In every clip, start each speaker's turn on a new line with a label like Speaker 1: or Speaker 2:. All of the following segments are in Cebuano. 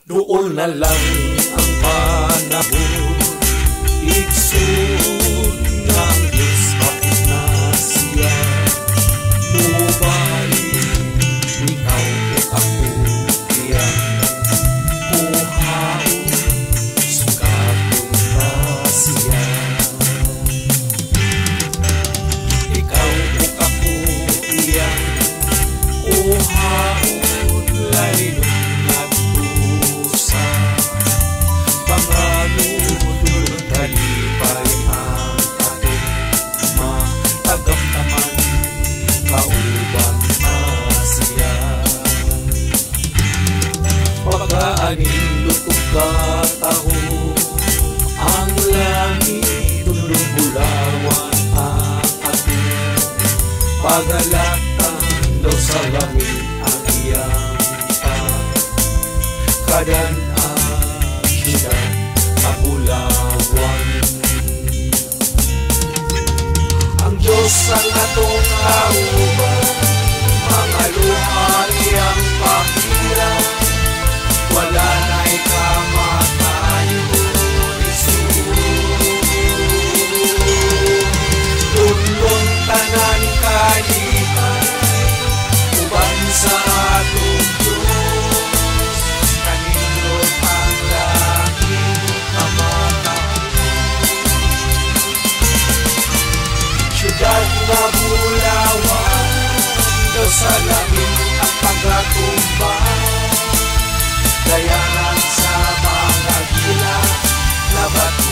Speaker 1: Duol na lang ang panahon, igsoon nga ang Diyos hapit na siya. Mubalik ikaw ug ako iyang kuhaon, sugaton ta siya. Ikaw ug ako iyang kuhaon, laynon ngadto sa panganod, kalipay ang atong matagamtaman, kauban ta siya. Pagkaanindot ug kataho ang langit, dulong bulawan ang atong pagalatan, daw sa langit ang iyang pagkadan-an, syudad kabulawan. Ang Diyos ang atong kauban, mga luha iyang pahiran, wala na'y kamatayon, igsoon. Lunlun tanan kalipay, uban sa atong Diyos, kanindot ang langit kamatahon. Syudad nga bulawan, daw sa langit ang pagatumba, dayanan sa mga gila na bato.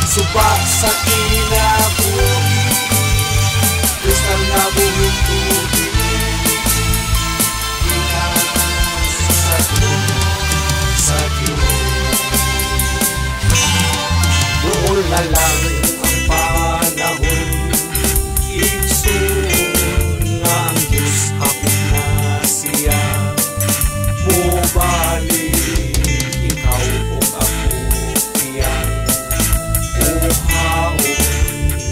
Speaker 1: Suba sa kinabuhi, kristal na buhing tubig, gikan sa trono sa Diyos. Duol na lang ang panahon, igsoon nga ang Diyos hapit na siya. Mubalik ikaw ug ako iyang kuhaon,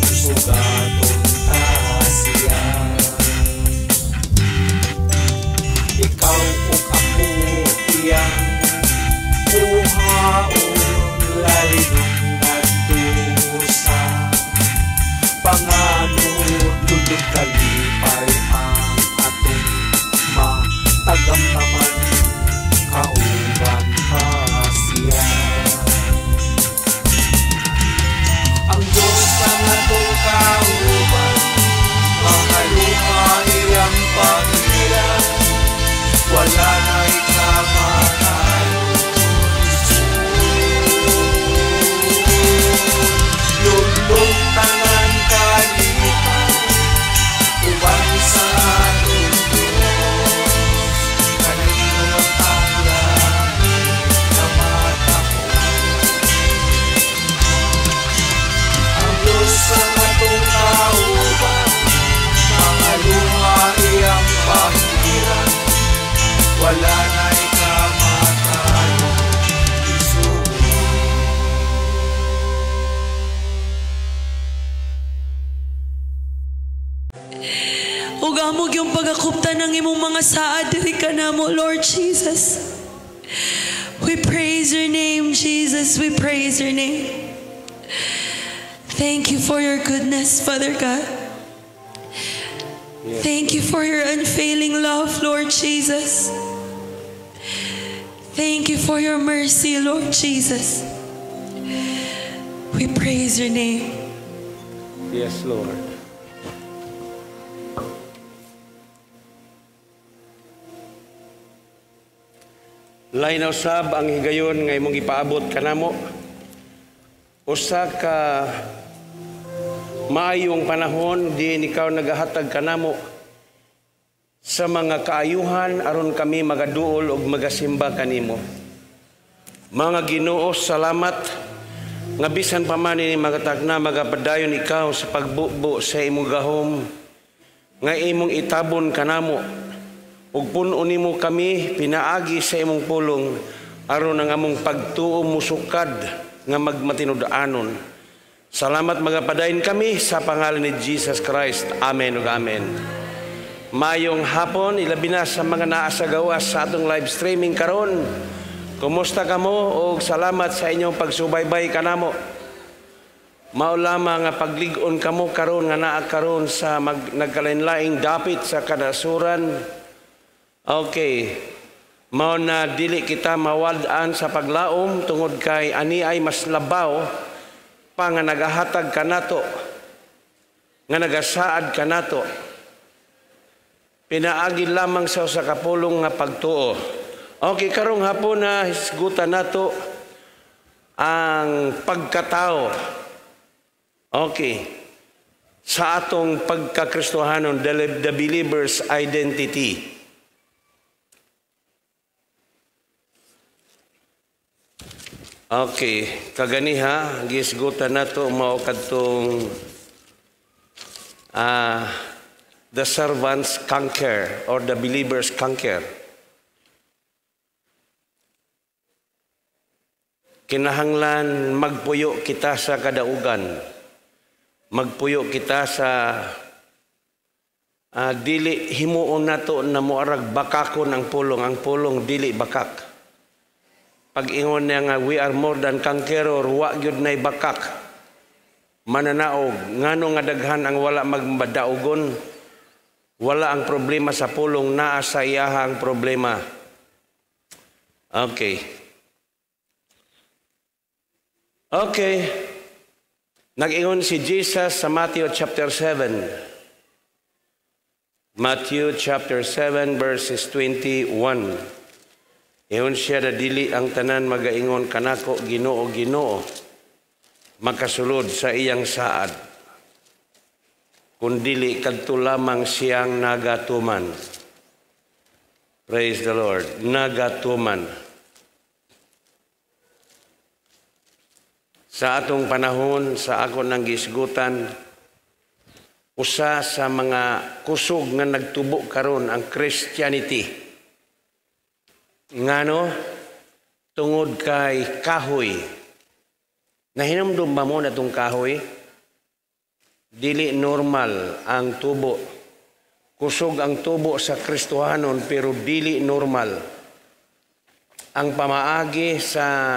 Speaker 1: sugaton ta siya. Ikaw ug ako iyang kuhaon, laynon ngadto sa panganod, lulod kalipay ang atong matagamtaman, kauban ta siya. Ang Diyos ang atong kauban, mga luha iyang pahiran, wala na'y kamatayon, igsoon. Lunlun tanan kalipay, uban sa atong Diyos, kanindot ang langit kamatahon. Ang Diyos ang atong kauban, mga luha iyang pahiran, wala na'y kamatayon, igsoon.
Speaker 2: Ug amo gyung pagakuptan ng imong mga saad diri kanamo, Lord Jesus. We praise your name, Jesus. We praise your name. Thank you for your goodness, Father God. Thank you for your unfailing love, Lord Jesus. Thank you for your mercy, Lord Jesus. We praise your name.
Speaker 3: Yes, Lord. Lain usab ang higayon nga imong gipaabot kanamo. Usa ka maayong panahon diin ikaw nagahatag kanamo sa mga kaayuhan aron kami magaduol og magasimba kanimo. Mga Ginoo, salamat nga bisan pa man ini magatagna magapadayon ikaw sa pagbubo sa imong gahom nga imong itabon kanamo ug puno nimo kami pinaagi sa imong pulong aron ang among pagtuo musukad nga magmatinud-anon. Salamat, magapadayon kami sa pangalan ni Jesus Christ. Amen ug amen. Mayong hapon, ilabi na sa mga naa sa gawas sa atong live streaming karon. Kumusta kamo og salamat sa inyong pagsubaybay kanamo. Mao lamang nga paglig-on kamo karon nga naa karon sa nagkalain-laing dapit sa kadasuran. Okay. Mao na dili kita mawad-an sa paglaom tungod kay ani ay mas labaw pa nga nagahatag kanato, nga nagasaad kanato. Pinaagi lamang sa usa ka pulong nga pagtuo. Okay, karong hapon na hisgutan nato ang pagkatao. Okay. Sa atong pagkakristohanon, the believer's identity. Okay, kaganiha gisgutan nato mao kadtong the servant's conquer or the believer's conquer. Kinahanglan magpuyo kita sa kadaugan. Magpuyo kita sa dili himuon nato na moarag bakakon ang pulong. Ang pulong dili bakak. Pag-ingon niya nga we are more than conqueror, wa gyud nay bakak. Mananaog ngano nga daghan ang wala magmadaugon. Wala ang problema sa pulong, naa sa iyaha ang problema. Okay. Okay. Nag-ingon si Jesus sa Matthew chapter 7. Matthew chapter 7 verses 21. Ingon siya na dili ang tanan magaingon kanako Ginoo, Ginoo, makasulod sa iyang saad, kundili kadto lamang siyang nagatuman. Praise the Lord. Nagatuman. Sa atong panahon, sa ako nang gisgutan, usa sa mga kusog nga nagtubo karon ang Christianity. Ngano? Tungod kay kahoy. Nahinumdum ba mo na itong kahoy? Dili normal ang tubo. Kusog ang tubo sa Kristohanon pero dili normal. Ang pamaagi sa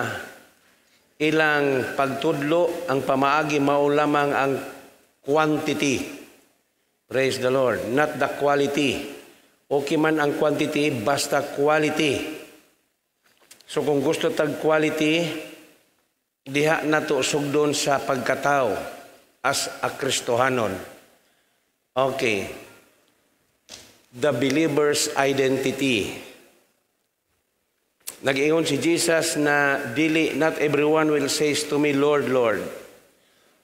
Speaker 3: ilang pagtudlo, ang pamaagi mao lamang ang quantity. Praise the Lord. Not the quality. Okay man ang quantity, basta quality. So kung gusto tag quality, diha nato sugdon sa pagkatao as a Kristohanon. Okay. The believer's identity. Nag-ingon si Jesus na dili, not everyone will say to me, Lord, Lord.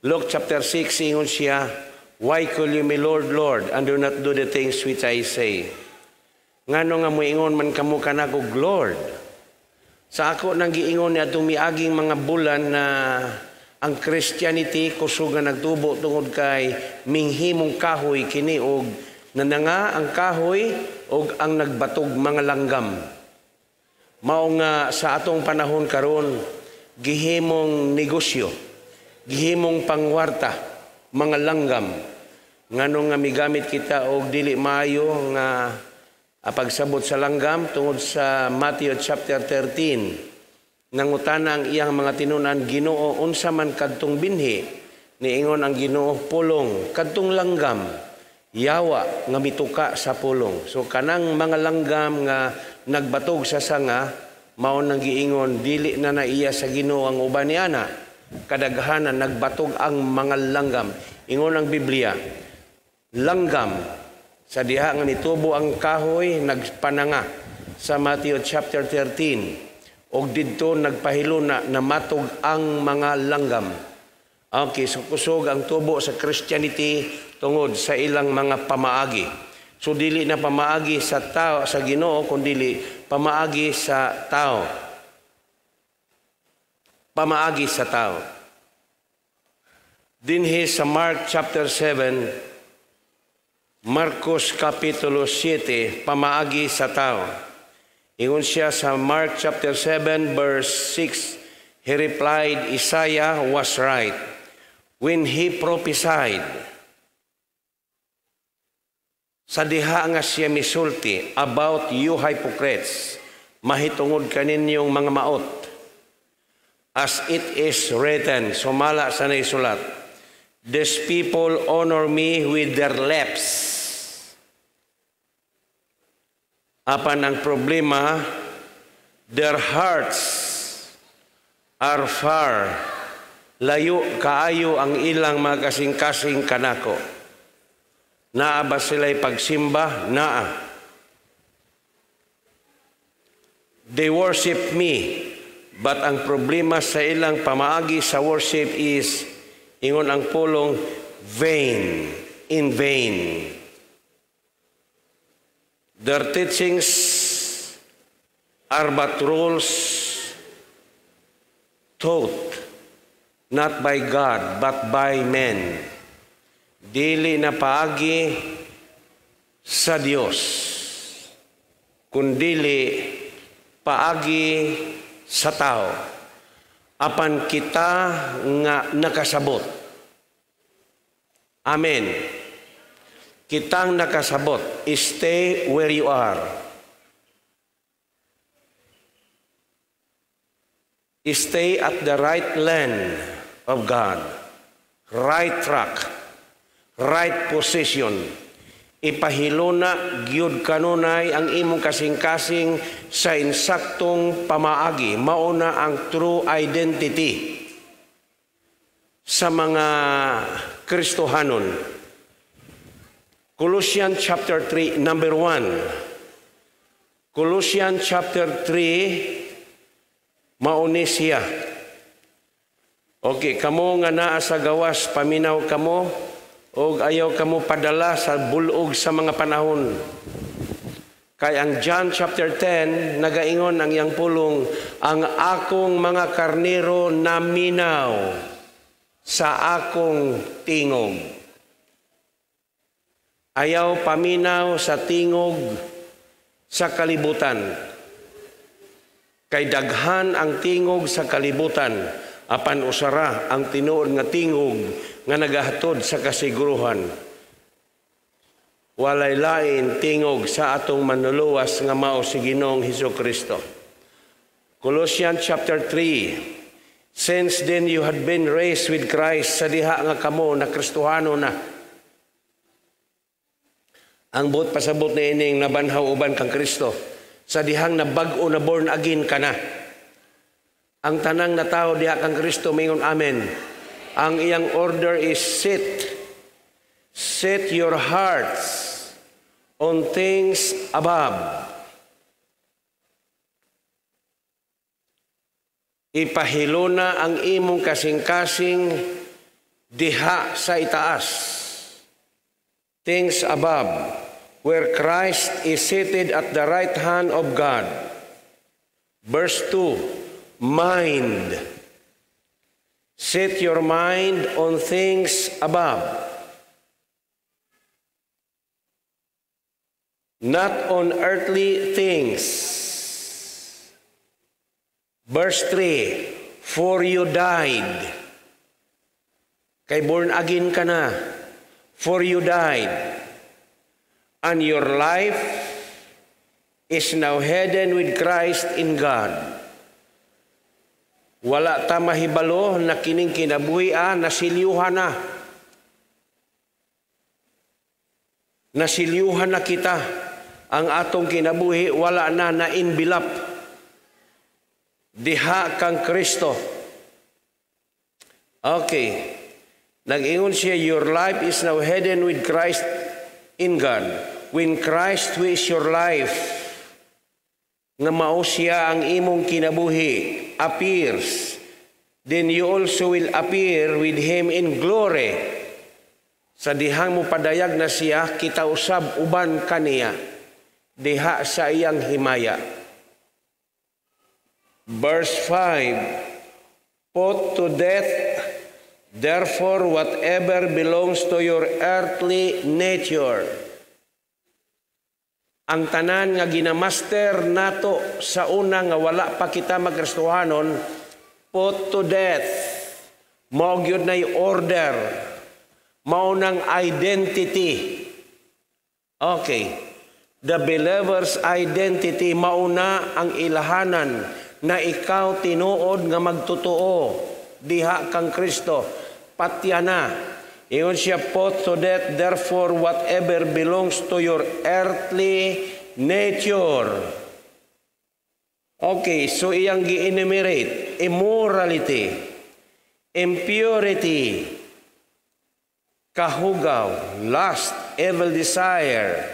Speaker 3: Luke chapter 6, ingon siya, why call you me Lord, Lord, and do not do the things which I say? Ngano nga moingon man kamo kanako, Lord? Sa ako nang giingon ni atong miaging mga bulan na ang Christianity kusog nga nagtubo tungod kay minghimong kahoy kini og nananga ang kahoy og ang nagbatog mga langgam. Mao nga sa atong panahon karon gihimong negosyo, gihimong pangwarta mga langgam. Ngano nga migamit kita og dili maayo nga pagsabot sa langgam tungod sa Matthew chapter 13. Nangutana ang iyang mga tinunan, Ginoo, unsa man kadtong binhi? Niingon ang Ginoo, pulong, kadtong langgam, yawa nga mituka sa pulong. So kanang mga langgam nga nagbatog sa sanga, mao nang giingon dili na naiya sa Ginoo ang uban ni ana. Kadaghanan nagbatog ang mga langgam. Ingon ang Biblia, langgam sa diha nga nitubo ang kahoy nagpananga sa Matthew chapter 13. Og didto nagpahiluna na matog ang mga langgam. Okay, so kusog ang tubo sa Christianity tungod sa ilang mga pamaagi. So dili na pamaagi sa tao sa Ginoo kundili pamaagi sa tao. Pamaagi sa tao. Dinhi sa Mark chapter 7, Marcos Kapitulo 7, pamaagi sa tao. Ingon siya sa Mark chapter 7 verse 6, he replied, Isaiah was right when he prophesied. Sa diha nga siya misulti about you hypocrites, mahitungod kaninyong mga maot. As it is written, sumala sa naisulat, "These people honor me with their lips." Apan ang problema, their hearts are far. Layo kaayo ang ilang mga kasing-kasing kanako. Naa ba sila'y pagsimba? Naa. They worship me, but ang problema sa ilang pamaagi sa worship is, ingon ang pulong, vain, in vain. Their teachings are but rules taught not by God but by men. Dili na paagi sa Dios, kundili paagi sa tao. Apan kita nga nakasabot. Amen. Kitang nakasabot, stay where you are. Stay at the right land of God. Right track. Right position. Ipahiluna gyud kanunay ang imong kasing-kasing sa insaktong pamaagi. Mauna ang true identity sa mga Kristohanon. Colossians chapter 3, number 1. Colossians chapter 3, mauni siya. Okay, kamo nga naa sa gawas, paminaw kamo, og ayaw kamo padala sa bulog sa mga panahon. Kay ang John chapter 10, nagaingon ang iyang pulong, ang akong mga karnero naminaw sa akong tingog. Ayaw paminaw sa tingog sa kalibutan. Kay daghan ang tingog sa kalibutan, apan usara ang tinuod nga tingog nga nagahatod sa kasiguruhan. Walay lain tingog sa atong manluluwas nga mao si Ginoong Hesus Kristo. Colossians chapter 3, since then you had been raised with Christ, sa diha nga kamo na Kristohano na. Ang buot pasabot na ining nabanhaw uban kang Kristo, sa dihang nabag-o na born again ka na. Ang tanang natawo diha kang Kristo mingon amen. Ang iyang order is sit. Set your hearts on things above. Ipahiluna ang imong kasing-kasing diha sa itaas. Things above, where Christ is seated at the right hand of God. Verse 2, mind. Set your mind on things above, not on earthly things. Verse 3, for you died. Kay born again ka na. For you died, and your life is now hidden with Christ in God. Wala ta mahibalo na kining kinabuhi nasilyuhan na. Nasilyuhan na kita. Ang atong kinabuhi wala na nainbilap. Diha kang Kristo. Okay. Nag-ingon siya, your life is now hidden with Christ in God. When Christ who is your life, nga mao siya ang imong kinabuhi, appears, then you also will appear with Him in glory. Sa dihang mo padayag na siya, kita usab uban kaniya, diha sa iyang himaya. Verse 5, put to death therefore whatever belongs to your earthly nature. Ang tanan nga ginamaster nato sa una nga wala pa kita magkristohanon, put to death. Mao gyud nay order, mao nang identity. Okay. The believer's identity, mauna ang ilahanan na ikaw tinuod nga magtotoo diha kang Kristo. Patya na. Ingon siya, "Put to death therefore whatever belongs to your earthly nature." Okay, so iyang gi-enumerate: immorality, impurity, kahugaw, lust, evil desire,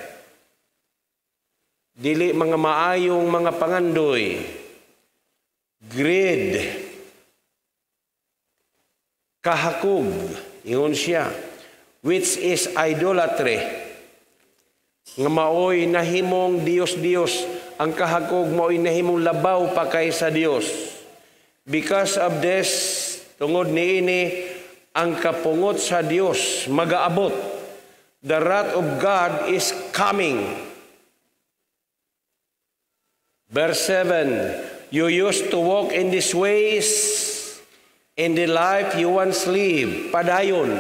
Speaker 3: dili mga maayong mga pangandoy, greed, kahakog, ingon siya, which is idolatry, nga maoy nahimong Dios-Dios, ang kahakog maoy nahimong labaw pa kaysa Dios. Because of this, tungod niini, ang kapungot sa Dios magaabot. The wrath of God is coming. Verse 7, "You used to walk in these ways in the life you once lived." Padayon.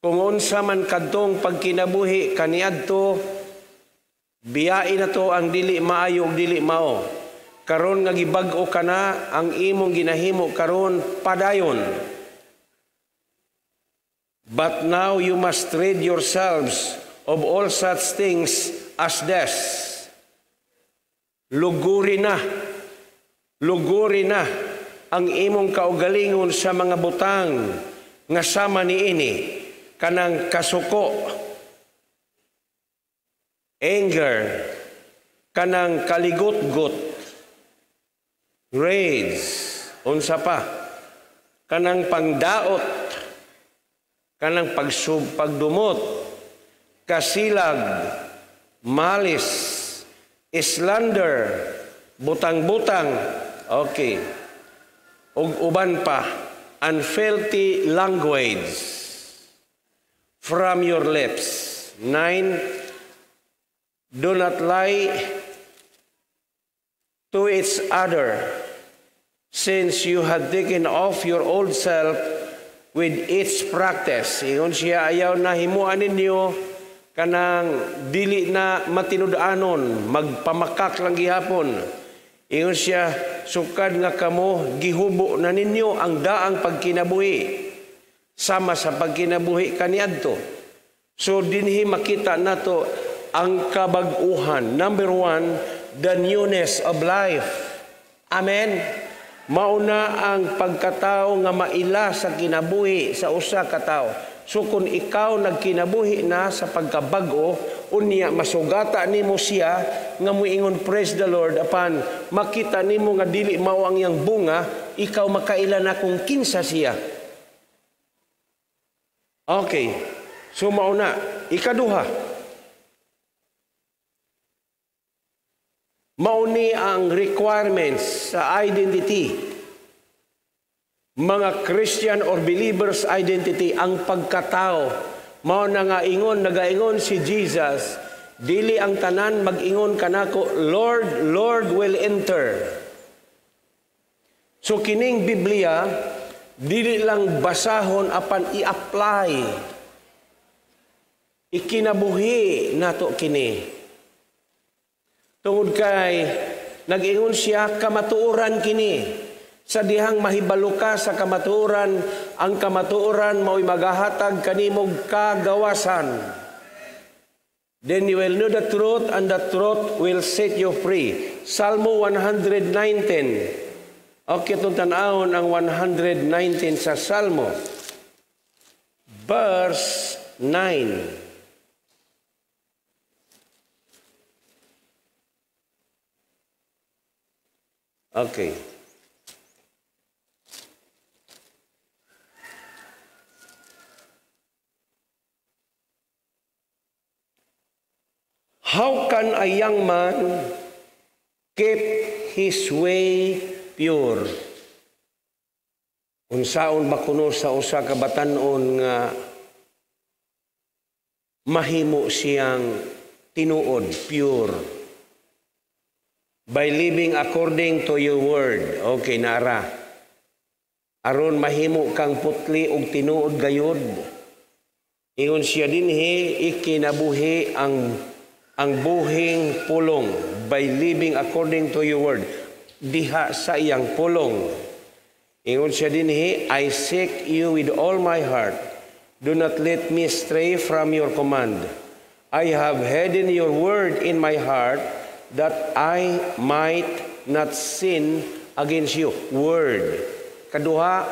Speaker 3: Kung unsa man kadtong pagkinabuhi kaniadto, biyain na to ang dili maayo ug dili mao. Karon nga gibag-o ka na, ang imong ginahimo karon, padayon. "But now you must rid yourselves of all such things as this." Luguri na. Luguri na ang imong kaugalingon sa mga butang nga sama niini, kanang kasuko, anger, kanang kaligutgot, rage, unsa pa, kanang pangdaot, kanang pagdumot, kasilag, malice, slander, butang-butang, okay, ug uban pa, and filthy language from your lips. 9. "Do not lie to each other, since you had taken off your old self with its practice." Ingon siya, ayaw na himuan ninyo kanang dili na matinud-anon, magpamakak lang gihapon. Ingon siya, sukad nga kamo gihubo na ninyo ang daang pagkinabuhi sama sa pagkinabuhi kaniadto. So dinhi makita nato ang kabag-uhan. Number one, the newness of life. Amen. Mauna ang pagkatao nga maila sa kinabuhi sa usa ka tawo. So kung ikaw nagkinabuhi na sa pagkabag-o, unya masugata nimo siya nga muingon, "Praise the Lord," apan makita nimo nga dili mao ang iyang bunga, ikaw makaila na kung kinsa siya. Okay. So mauna, ikaduha, mauni ang requirements sa identity. Mga Christian or believers identity, ang pagkatao. Mao na nga ingon, nagaingon si Jesus, "Dili ang tanan mag-ingon kanako, 'Lord, Lord,' will enter." So kining Biblia, dili lang basahon apan i-apply. Ikinabuhi nato kini. Tungod kay nag-ingon siya, kamatuoran kini. Sa dihang mahibalo ka sa kamatuoran, ang kamatuoran mao'y magahatag kanimog kagawasan. "Then you will know the truth, and the truth will set you free." Salmo 119. Okay, itong tanawon ang 119 sa Salmo. Verse 9. Okay. "How can a young man keep his way pure?" Unsaon ba kuno sa usa ka batan-on nga mahimo siyang tinuod, pure? "By living according to your word." Okay, nara. Aron mahimo kang putli og tinuod gayod. Ingon siya dinhi, ikinabuhi ang buhing pulong by living according to your word. Diha sa iyang pulong. Ingon siya dinhi, "I seek you with all my heart. Do not let me stray from your command. I have hidden your word in my heart that I might not sin against you." Word. Kaduha,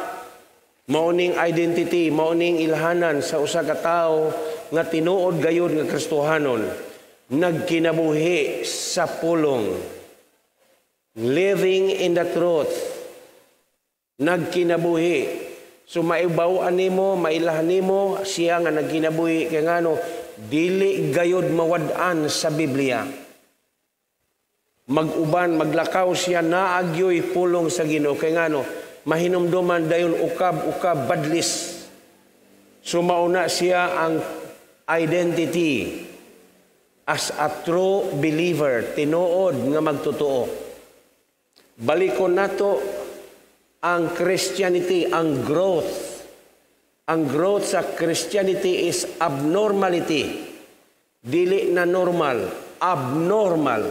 Speaker 3: mauning identity, mauning ilhanan sa usa ka tawo nga tinuod gayud nga Kristohanon, nagkinabuhi sa pulong. Living in the truth. Nagkinabuhi. So maibaw nimo, mailahan nimo siya nga nagkinabuhi kay ngano dili gayud mawad-an sa Biblia. Mag-uban, maglakaw siya, naagyoy pulong sa Ginoo kay ngano mahinumduman dayon ukab-ukab badlis. So mauna siya ang identity as a true believer, tinuod nga magtotoo. Balikon nato ang Christianity, ang growth. Ang growth sa Christianity is abnormality. Dili na normal, abnormal.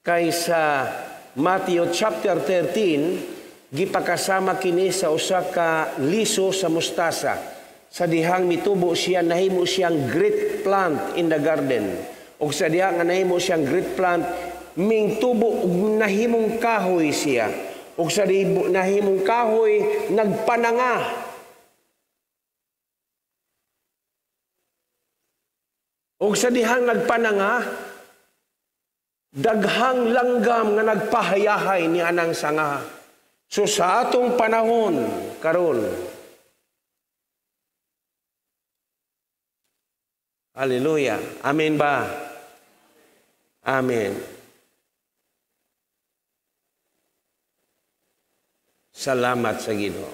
Speaker 3: Kaysa Matthew chapter 13, gipakasama kini sa usa ka liso sa mustasa. Sa dihang mitubo siya, nahimo siyang great plant in the garden. Og sa diha nga nahimo siyang great plant, mingtubo ug nahimong kahoy siya. Ug sa nahimong kahoy, nagpananga. Ug sa dihang nagpananga, daghang langgam nga nagpahayahay ni anang sanga. So sa atong panahon karon, hallelujah. Amen ba? Amen. Salamat sa Ginoo.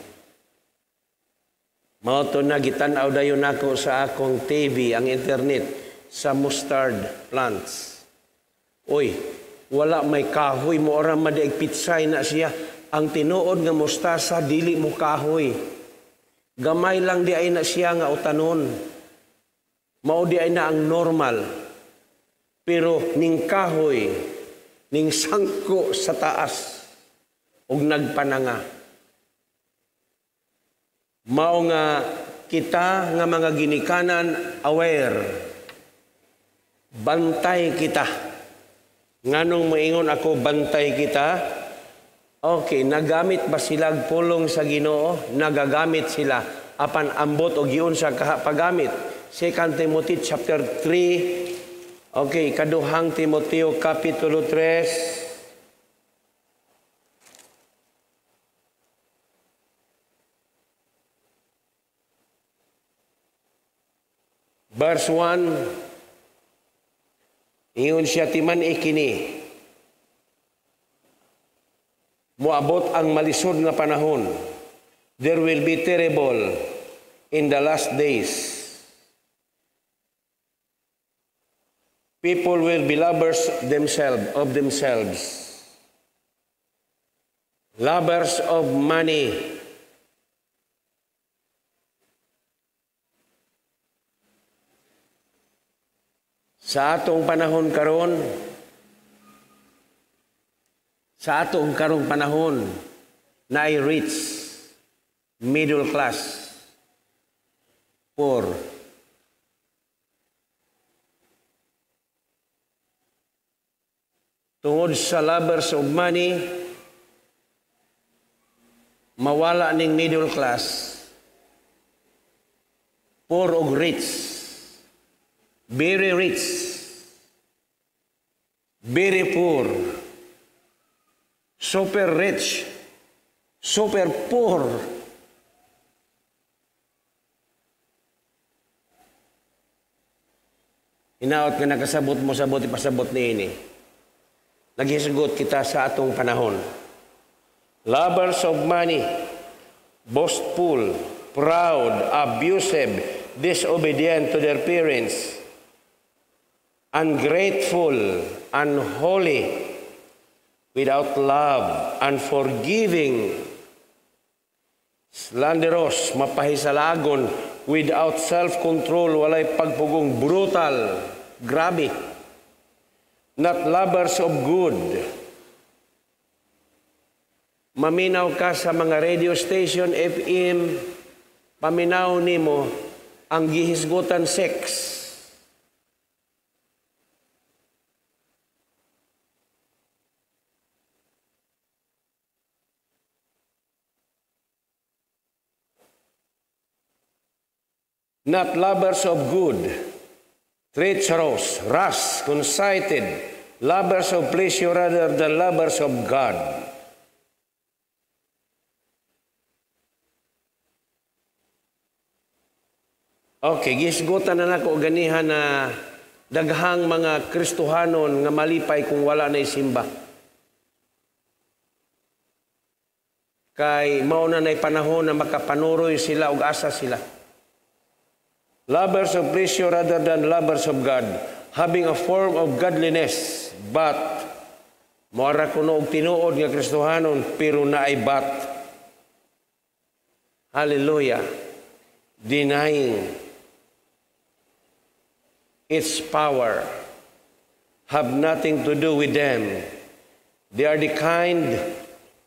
Speaker 3: Mao to na gitan-aw dayon nako sa akong TV ang internet sa mustard plants. Oy, wala may kahoy mo ora madiag pitsay na siya. Ang tinuod nga mustasa dili mo kahoy. Gamay lang di ay na siya nga utanon. Mao di ay na ang normal. Pero ning kahoy, ning sangko sa taas ug nagpananga. Mao nga kita nga mga ginikanan aware. Bantay kita. Nganong moingon ako bantay kita? Okay, nagamit ba sila pulong sa Ginoo? Nagagamit sila. Apan ambot og giun sa paggamit. 2 Timothy chapter 3. Okay, kaduhang Timoteo kapitulo 3. Verse 1. Ingon siya, timan ikini, moabot ang malisod nga panahon. There will be terrible in the last days. People will be lovers themselves, of themselves. Lovers of money. Sa atong panahon karon, sa atong karong panahon, naay rich, middle class, poor. Tungod sa lovers of money, mawala ning middle class, poor og rich. Very rich, very poor, super rich, super poor. Hinaot nga nakasabot mo sabot, ipasabot ni ini. Naghisgot kita sa atong panahon. Lovers of money, boastful, proud, abusive, disobedient to their parents, ungrateful, unholy, without love, unforgiving, slanderous, mapahisalagon, without self-control, walay pagpugong, brutal, grabe. Not lovers of good. Maminaw ka sa mga radio station, FM, paminaw nimo ang gihisgutan sex. Not lovers of good, treacherous, rash, conceited, lovers of pleasure rather than lovers of God. Okay, gisgutan na nako ganihan na daghang mga Kristohanon nga malipay kung wala na isimba. Kay mao na na'y panahon na makapanuroy sila ug asa sila. Lovers of pleasure rather than lovers of God, having a form of godliness, but moara kuno og tinuod nga Kristohanon pero naay but. Hallelujah. Denying its power, have nothing to do with them. They are the kind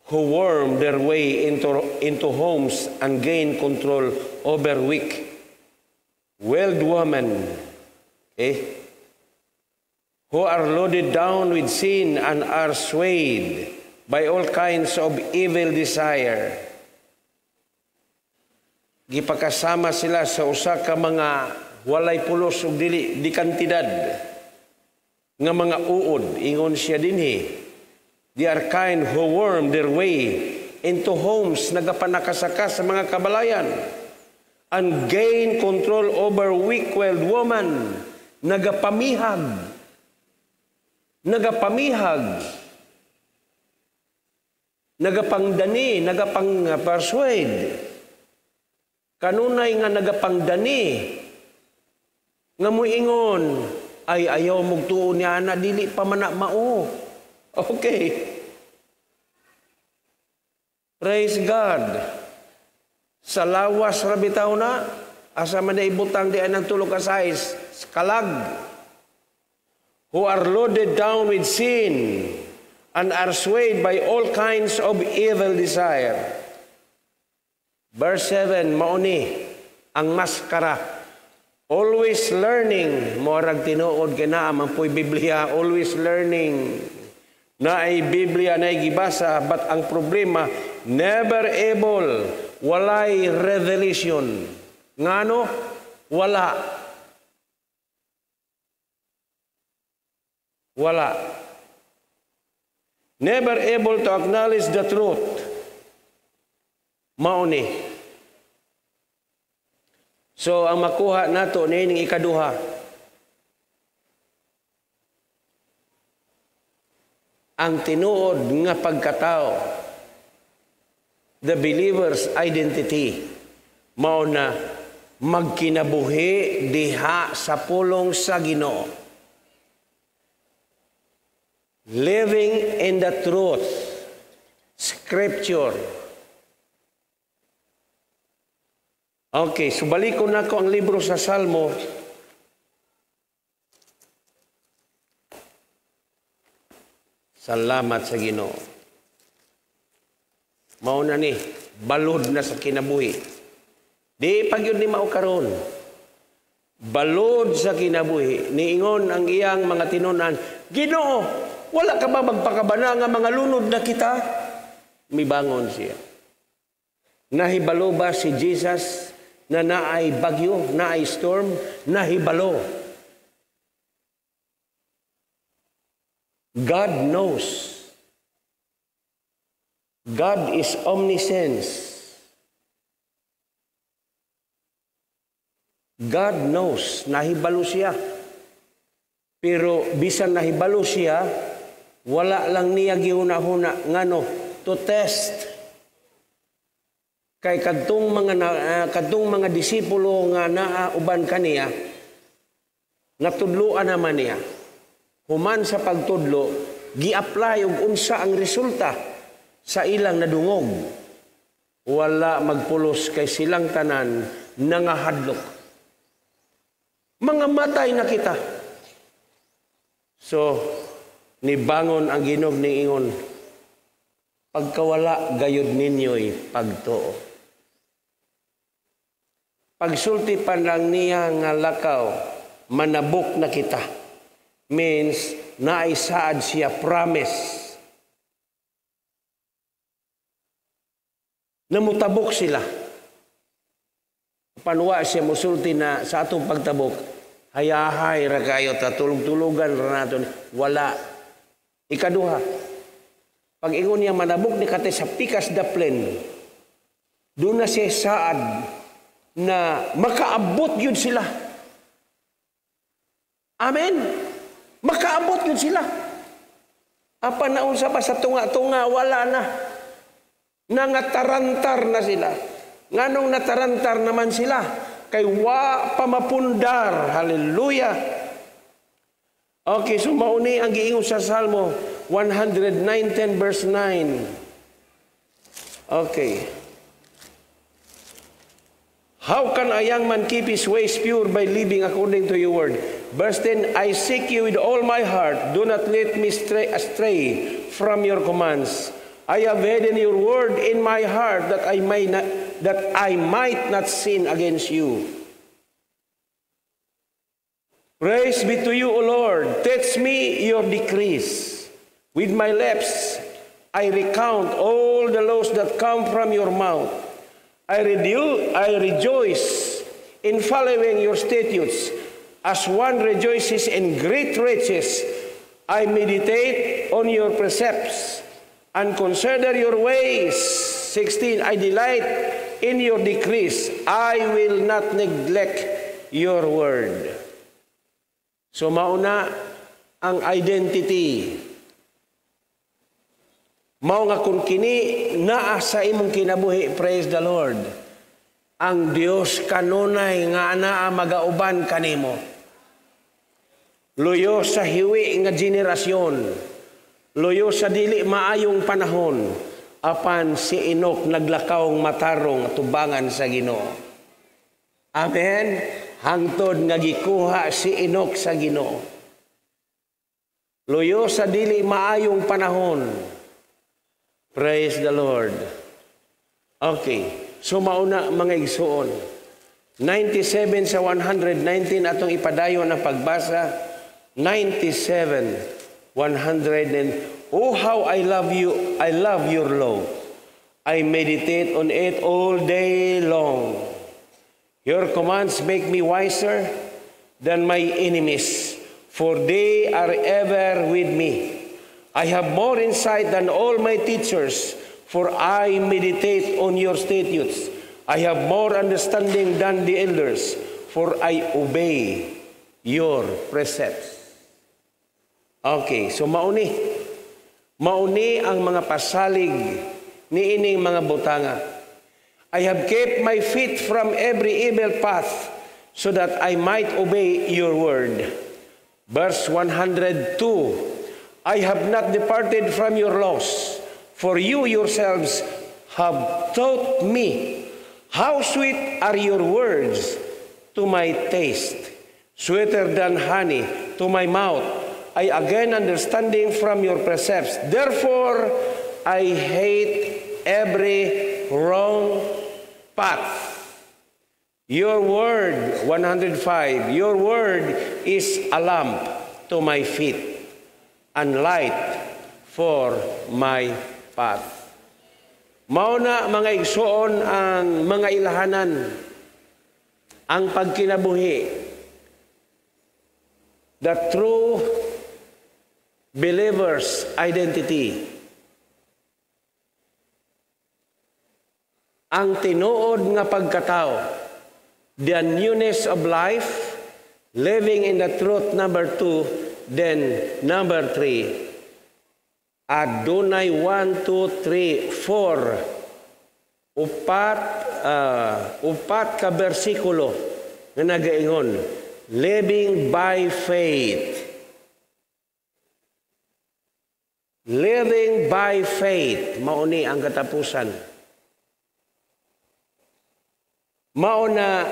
Speaker 3: who worm their way into homes and gain control over weak willed women, okay, who are loaded down with sin and are swayed by all kinds of evil desire. Gipakasama sila sa usa ka mga walay pulos ug dili di kantidad nga mga uod, ingon siya dinhi. They are kind who worm their way into homes, nagapanakasaka sa mga kabalayan, and gain control over weak-willed woman, nagapamihag, nagapamihag, nagapangdani, nagapang-persuade. Kanunay nga nagapangdani, nga muingon, ay ayaw mugtuo niya na, dili pa man na mao. Okay. Praise God. Sa lawas ra bitaw na, asa man na ibutang di ang tulog ka size, kalag. Who are loaded down with sin and are swayed by all kinds of evil desire. Verse 7, mauni ang maskara. Always learning, morag tinuod kay naa man po'y Biblia, always learning. Naay Biblia, naay gibasa, but ang problema, never able, walay revelation. Ngano? Wala. Wala. Never able to acknowledge the truth. Mauni. So, ang makuha nato niining ikaduha, ang tinuod nga pagkatao, the believer's identity, mao na magkinabuhi diha sa pulong sa Ginoo. Living in the truth, Scripture. Okay, so balikon nako ang libro sa Salmo. Salamat sa Ginoo. Mao na ni, balod na sa kinabuhi. Di pag yun ni mao karon. Balod sa kinabuhi. Niingon ang iyang mga tinunan, Ginoo, wala ka ba magpakabana nga mga lunod na kita? Mibangon siya. Nahibalo ba si Jesus na naay bagyo, naay storm? Nahibalo. God knows. God is omniscience. God knows. Nahibalo siya. Pero bisan nahibalo siya, wala lang niya gihuna-huna ngano to test. Kay kadtong mga disipulo nga naa uban kaniya, natudloan naman niya. Human sa pagtudlo, gi-apply og unsa ang resulta sa ilang nadungog. Wala magpulos kay silang tanan Nangahadlok. Mga matay na kita. So, nibangon ang Ginoo, niingon, "Pagkawala gayud ninyo'y pagtuo." Pagsulti pa lang niya nga lakaw, manabok na kita. Means, naay saad siya, promise. Namutabok sila. Panwa siya musulti na sa atong pagtabok, hayahay ra kayo, tatulog-tulugan ra nato. Wala. Ikaduha, pag ingon niya manabok ni kate sa pikas daplen, doon na siya saad na makaabot yun sila. Amen. Makaabot yun sila. Apa naunsa pa sa tunga-tunga, wala na. Nangatarantar na sila. Nganong natarantar naman sila? Kay wa pa mapundar. Hallelujah. Okay, so mauni ang giingon sa Salmo 119 verse 9. Okay. How can a young man keep his ways pure? By living according to your word. Verse 10, I seek you with all my heart. Do not let me stray astray from your commands. I have hidden your word in my heart that I might not sin against you. Praise be to you, O Lord. Teach me your decrees. With my lips, I recount all the laws that come from your mouth. I rejoice in following your statutes, as one rejoices in great riches. I meditate on your precepts and consider your ways. 16, I delight in your decrees. I will not neglect your word. So mauna ang identity. Mao nga kung kini naa sa imong kinabuhi, praise the Lord. Ang Dios kanunay nga anaa magauban kanimo. Luyo sa hiwi nga generasyon. Luyo sa dili maayong panahon. Apan si Enoch naglakaw matarong tubangan sa Ginoo. Amen. Hangtod nga gikuha si Enoch sa Ginoo. Luyo sa dili maayong panahon. Praise the Lord. Okay. So mauna mga igsuon. 97 sa 119 atong ipadayon ang pagbasa. 97, 100 and oh, how I love you. I love your law. I meditate on it all day long. Your commands make me wiser than my enemies, for they are ever with me. I have more insight than all my teachers, for I meditate on your statutes. I have more understanding than the elders, for I obey your precepts. Okay, so mauni. Mauni ang mga pasalig niining mga butanga. I have kept my feet from every evil path so that I might obey your word. Verse 102, I have not departed from your laws, for you yourselves have taught me. How sweet are your words to my taste, sweeter than honey to my mouth. I gain understanding from your precepts. Therefore, I hate every wrong path. Your word, 105, your word is a lamp to my feet and light for my path. Mao na mga igsuon ang mga ilahanan, ang pagkinabuhi, the true believer's identity. Ang tinuod nga pagkatao, the newness of life, living in the truth, number 2, then number 3, adunay 1, 2, 3, 4, upat ka bersikulo nga nagaingon, living by faith. Living by faith, mauni ang katapusan. Mao na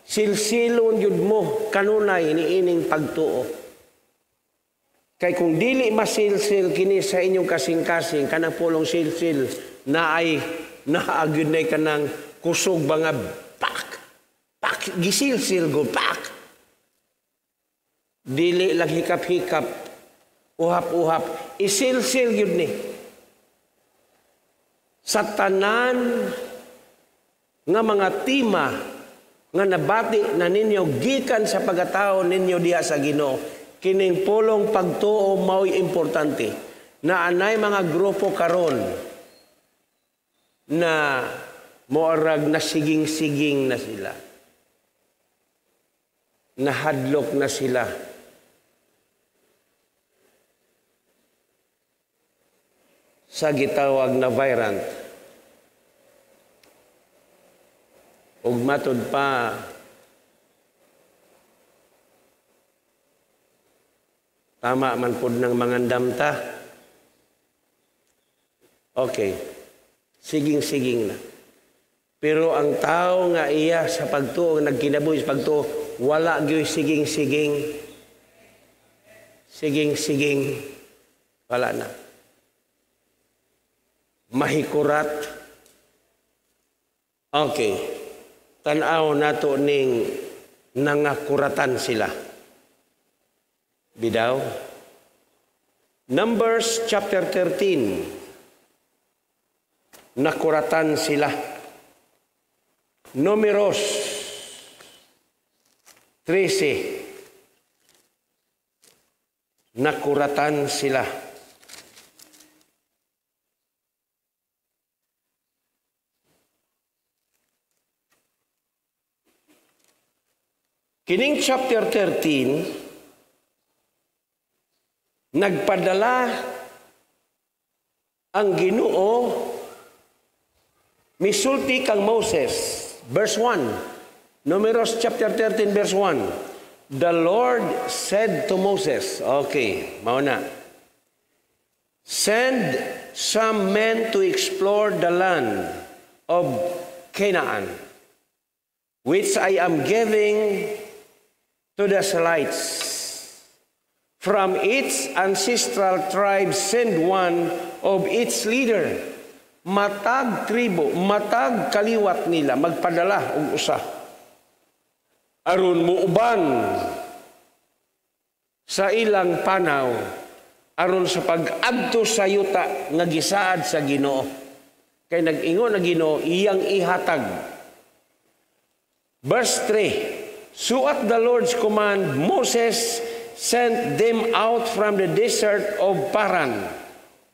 Speaker 3: silsilon yun mo kanunay niining pagtuo. Kay kung dili masilsil kini sa inyong kasing-kasing, kanang pulong silsil na ay naagyud na kanang kusog ba nga pak, pak, gisilsil go, pak. Dili lang hikap-hikap, uhap-uhap, isilsil yun ni. Sa tanan nga mga tima nga nabati na ninyo gikan sa pagkatao ninyo diha sa Ginoo, kining pulong pagtuo mao'y importante. Na anay mga grupo karon na moarag na siging-siging na sila. Nahadlok na sila. Sa gitawag na virant. Ug matud pa tama man pud ng mga damta. Okay. Siging-siging na. Pero ang tao nga iya sa pagtuo, nagkinabuhi sa pagtuo, wala gyud siging-siging. Siging-siging. Wala na. Mahikurat. Okay. Tan-aw nato ning nangakuratan sila. Bidaw. Numbers chapter 13. Nakuratan sila. Numeros 13. Nakuratan sila. Kining chapter 13, nagpadala ang Ginoo misulti kang Moses. Verse 1. Numeros chapter 13 verse 1. The Lord said to Moses, okay, mao na. Send some men to explore the land of Canaan, which I am giving to the Israelites. From each ancestral tribe, send one of its leader. Matag tribo, matag kaliwat nila, magpadala og usa. Aron muuban sa ilang panaw, aron sa pag-adto sa yuta nga gisaad sa Ginoo. Kay nag-ingon ang Ginoo, iyang ihatag. Verse 3, so at the Lord's command, Moses sent them out from the desert of Paran.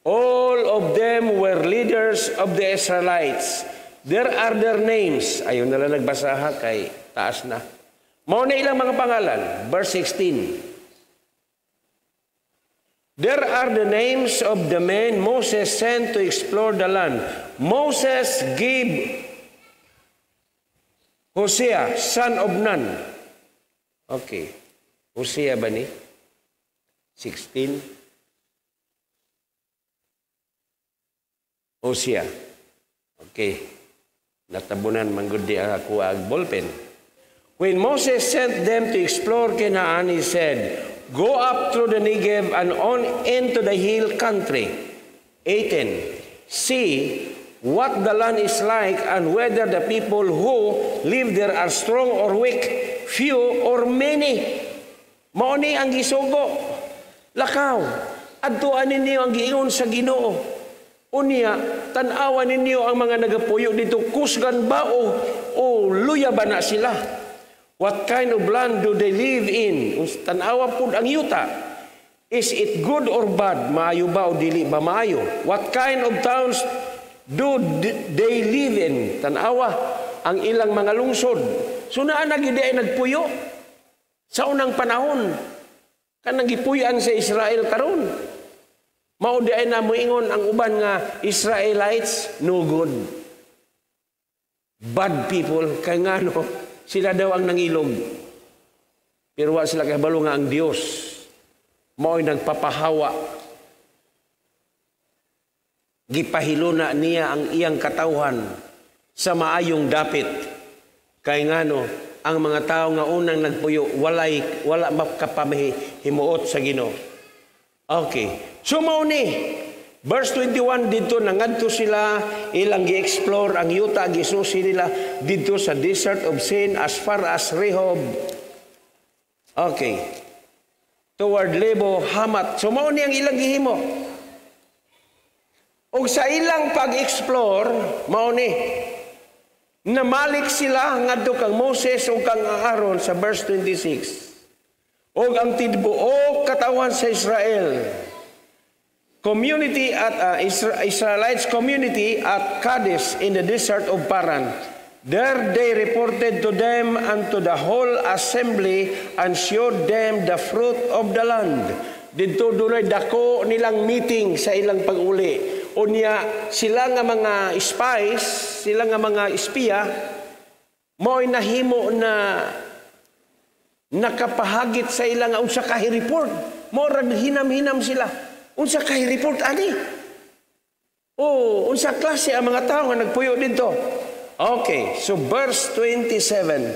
Speaker 3: All of them were leaders of the Israelites. There are their names. Ayaw na lang nagbasa ha, kay taas na. Mao na ilang mga pangalan. Verse 16. There are the names of the men Moses sent to explore the land. Moses gave Hosea, son of Nun. Okay. Hosea ba ni? 16. Hosea. Okay. Natabunan manggod di ako ang ballpen. When Moses sent them to explore Canaan, he said, go up through the Negev and on into the hill country. 18. See what the land is like and whether the people who live there are strong or weak, few or many. Mao ni ang gisugo. Lakaw. Adtuan ninyo ang giingon sa Ginoo. Unya, tan-awan ninyo ang mga nagapuyo dito, kusgan ba o luya ba na sila? What kind of land do they live in? Tan-awa pud ang yuta. Is it good or bad? Maayo ba o dili ba maayo? What kind of towns do they live in? Tan-awa ang ilang mga lungsod. So naa na gyud ay nagpuyo sa unang panahon. Kanang gipuy-an sa Israel karon. Mao di ay na moingon ang uban nga Israelites no good. Bad people kay ngano sila daw ang nangilog. Pero wa sila kahibalo nga ang Dios mao'y nagpapahawa. Gipahiluna niya ang iyang katawhan sa maayong dapit. Kay ngano, ang mga tao nga unang nagpuyo, wala makapamahi himuot sa Ginoo. Okay. So mao ni verse 21, dito nangadto sila, ilang gi-explore ang yuta, gisusi nila didto sa desert of Sin as far as Rehob. Okay. Toward Lebo, Hamat. So mao ni ang ilang gihimo. Og sa ilang pag-explore, mao ni namalik sila ngadto kang Moses ug kang Aaron sa verse 26. Og ang tibuok katawan sa Israel community at Israelites community at Kadesh in the desert of Paran. There they reported to them and to the whole assembly and showed them the fruit of the land. Didto dunay dako nilang meeting sa ilang pag-uli. Unya sila nga mga spies, sila nga mga espiya, mo'y nahimo na nakapahagit sa ilang unsa kahi report. Murag hinam-hinam sila. Unsa kay report ani? Oh, unsa klase ang mga tao nga nagpuyo didto? Okay, so verse 27.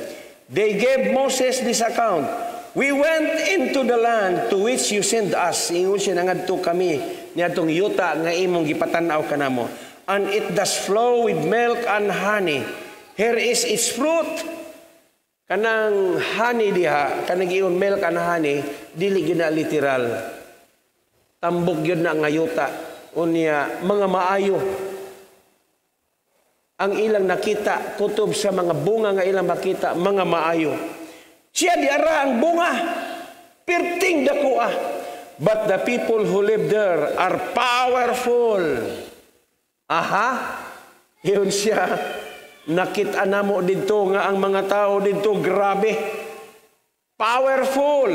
Speaker 3: They gave Moses this account. "We went into the land to which you sent us." Ingon siya, nangadto kami niadtong yuta nga imong gipatan-aw kanamo. "And it does flow with milk and honey. Here is its fruit." Kanang honey diha, kanang giingon milk and honey, dili gyud na literal. Tambok gyud na nga yuta. Unya, mga maayo. Ang ilang nakita, kutob sa mga bunga nga ilang makita, mga maayo. Siya di ara ang bunga. Perting dako ah. "But the people who live there are powerful." Aha. Yun siya. Nakita namo didto nga ang mga tao didto grabe. "Powerful.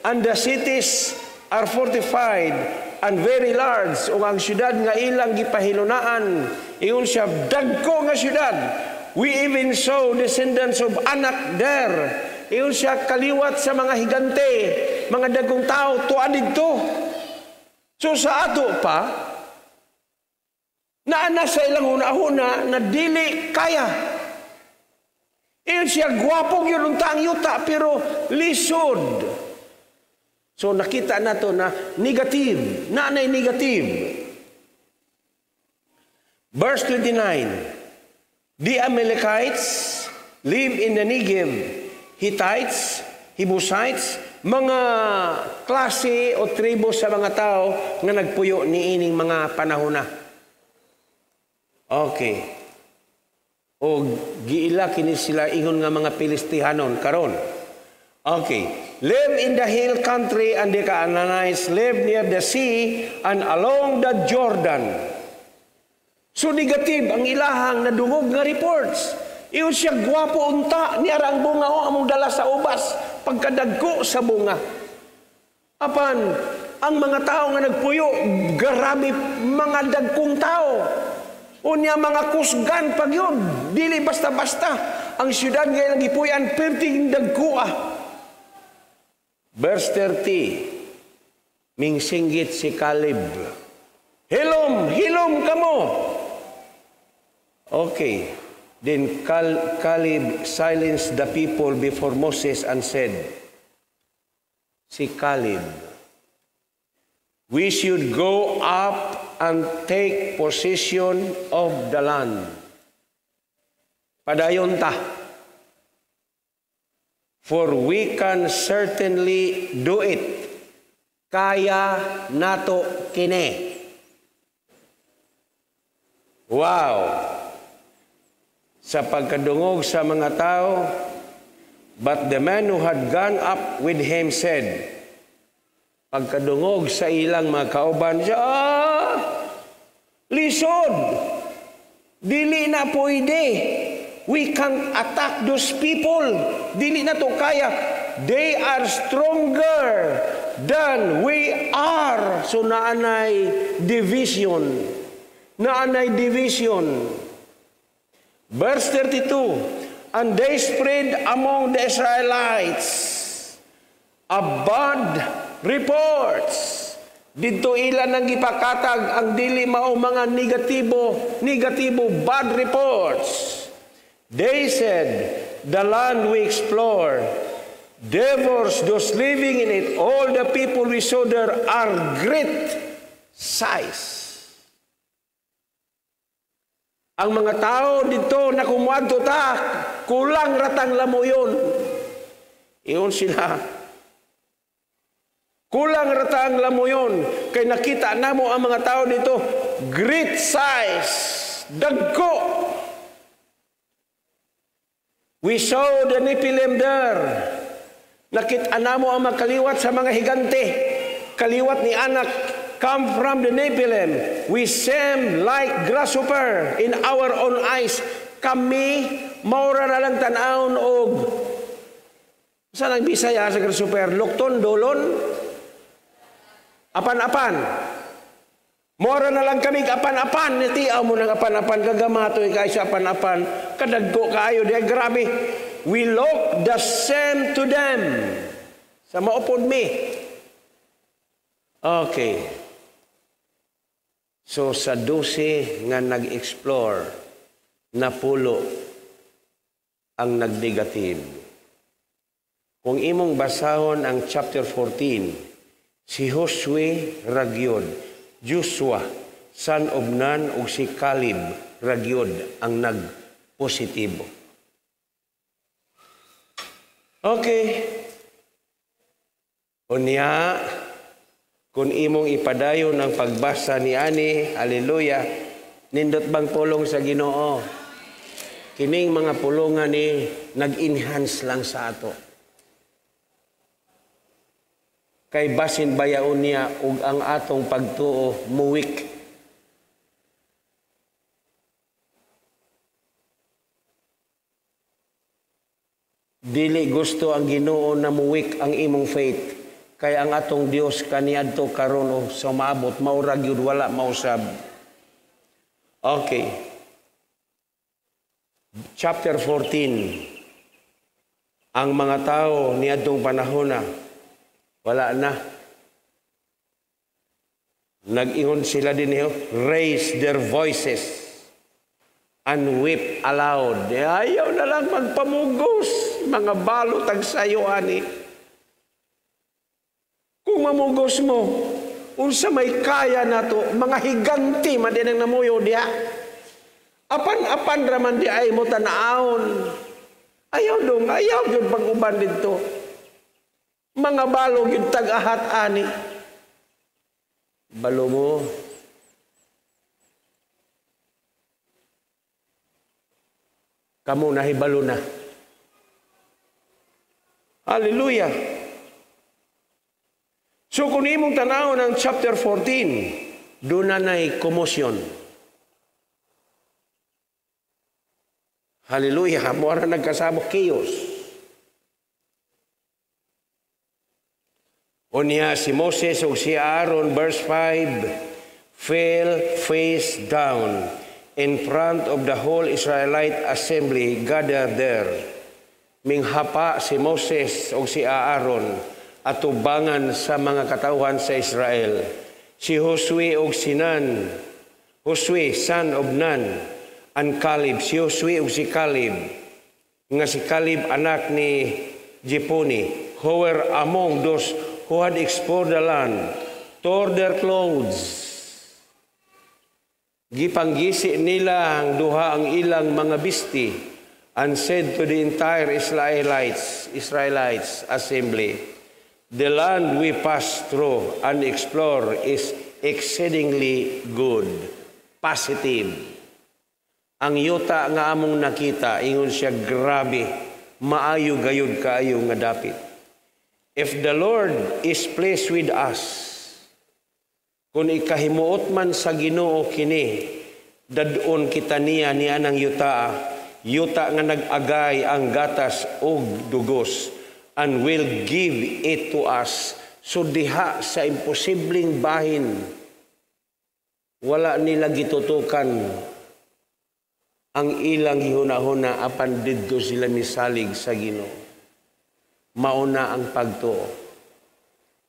Speaker 3: And the cities are fortified and very large." Ug ang syudad nga ilang gipahilunaan, ingon siya, dagko nga syudad. "We even saw descendants of Anak there." Ingon siya, kaliwat sa mga higante, mga dagkong tao, tuwa didto. So sa ato pa, naa na sa ilang huna-huna na dili kaya. Ingon siya, gwapo gyud unta ang yuta, pero lisod. So nakita nato na negative, na nay negative. Verse 29. "The Amalekites live in the Negev, Hittites, Jebusites," mga klase o tribo sa mga tao nga nagpuyo niining mga panahon na. Okay. O giila kini sila ingon nga mga Pilistihanon karon. Okay. "Live in the hill country, and the Canaanites live near the sea and along the Jordan." So negative ang ilahang nadungog nga reports. Ingon siya, gwapo unta, niara ang bunga o among dala sa ubas, pagkadagko sa bunga. Apan, ang mga tao nga nagpuyo, grabe mga dagkong tao. Unya mga kusgan pag yun, dili basta-basta. Ang syudad nga ilang gipuy-an, perting dagko ah. Verse 30, mingsinggit si Caleb. "Hilom, hilom kamo." Okay. Then Caleb silenced the people before Moses and said, si Caleb, "We should go up and take possession of the land." Padayon ta. "For we can certainly do it." Kaya nato kini. Wow! Sa pagkadungog sa mga tao, but the man who had gone up with him said, pagkadungog sa ilang mga kauban siya, "Ah, lisod, dili na pwede. We can't attack those people. Dili na to kaya. They are stronger than we are." So naanay division. Naanay division. Verse 32, "And they spread among the Israelites a bad reports." Didto ila nang gipakatag ang dili mao mga negatibo, negatibo bad reports. They said, The land we explore devours those living in it. All the people we saw there are great size. Ang mga tao dito na kumuadto ta, kulang ratang lamuyon. Iyon sila. Kulang ratang lamuyon. Kay nakita namo ang mga tao dito, great size, dagko. We saw the Nephilim there. Nakita namo ang mga kaliwat sa mga higante. Kaliwat ni Anak come from the Nephilim. We seem like grasshopper in our own eyes. Kami, maura na lang tan-awon og saan ang Bisaya sa grasshopper? Lukton, dolon, apan-apan. Mora na lang kami apan-apan. Nitiaw mo ng apan-apan. Kagamato kay sa apan-apan. Kadagko kaayo. Di grabe. We look the same to them. Sa maupod mi. Okay. So sa 12 nga nag-explore, napulo ang nag-negative. Kung imong basahon ang chapter 14, si Josue ragyod, Joshua, son of Nun, ug si Caleb ragyod ang nagpositibo. Okay. Unya, kung imong ipadayon ang pagbasa ni ani, hallelujah, nindot bang pulong sa Ginoo? Kining mga pulongan ni nag-enhance lang sa ato. Kay basin bayaon niya ug ang atong pagtuo muwik. Dili gusto ang Ginoo na muwik ang imong faith. Kay ang atong Dios kaniadto karon o sumabot maurag yun wala mausab. Okay. Chapter 14. Ang mga tao niadtong panahon na wala na. Nag-ingon sila din niyo, raise their voices and weep aloud. Ayaw na lang magpamugos, mga balo tagsayo ani. Kung mamugos mo, unsa may kaya nato, mga higanti man din ang namuyo diha. Apan-apan raman di ay mo tan-awon. Ayaw dong, ayaw yun pag-uban dito. Mga balog yung tag-ahat ani. Balo mo. Kamu nahibalo na. Hallelujah. So kung imong tanaw ng chapter 14, doon na na'y commotion. Hallelujah. Mura nagkasabok chaos. Unya si Moses ug si Aaron, verse 5, fell face down in front of the whole Israelite assembly gathered there. Minghapa si Moses ug si Aaron atubangan sa mga katawhan sa Israel. Si Josue ug si Nun, Josue son of Nun, and Caleb, si Josue ug si Caleb, nga si Caleb anak ni Jephunneh, who were among those who had explored the land, tore their clothes. Gipanggisi nila ang duha ang ilang mga bisti and said to the entire Israelites assembly, the land we pass through and explore is exceedingly good. Positive. Ang yuta nga among nakita, ingon siya, grabe, maayo gayud kaayo nga dapit. If the Lord is pleased with us, kung ikahimuot man sa Ginoo kini, dadon kita niya niya ng yuta, yuta nga nag-agay ang gatas og dugos, and will give it to us. So diha sa imposibleng bahin, wala nila gitutukan ang ilang gihuna-huna apan didto sila misalig sa Ginoo. Mauna ang pagtuo.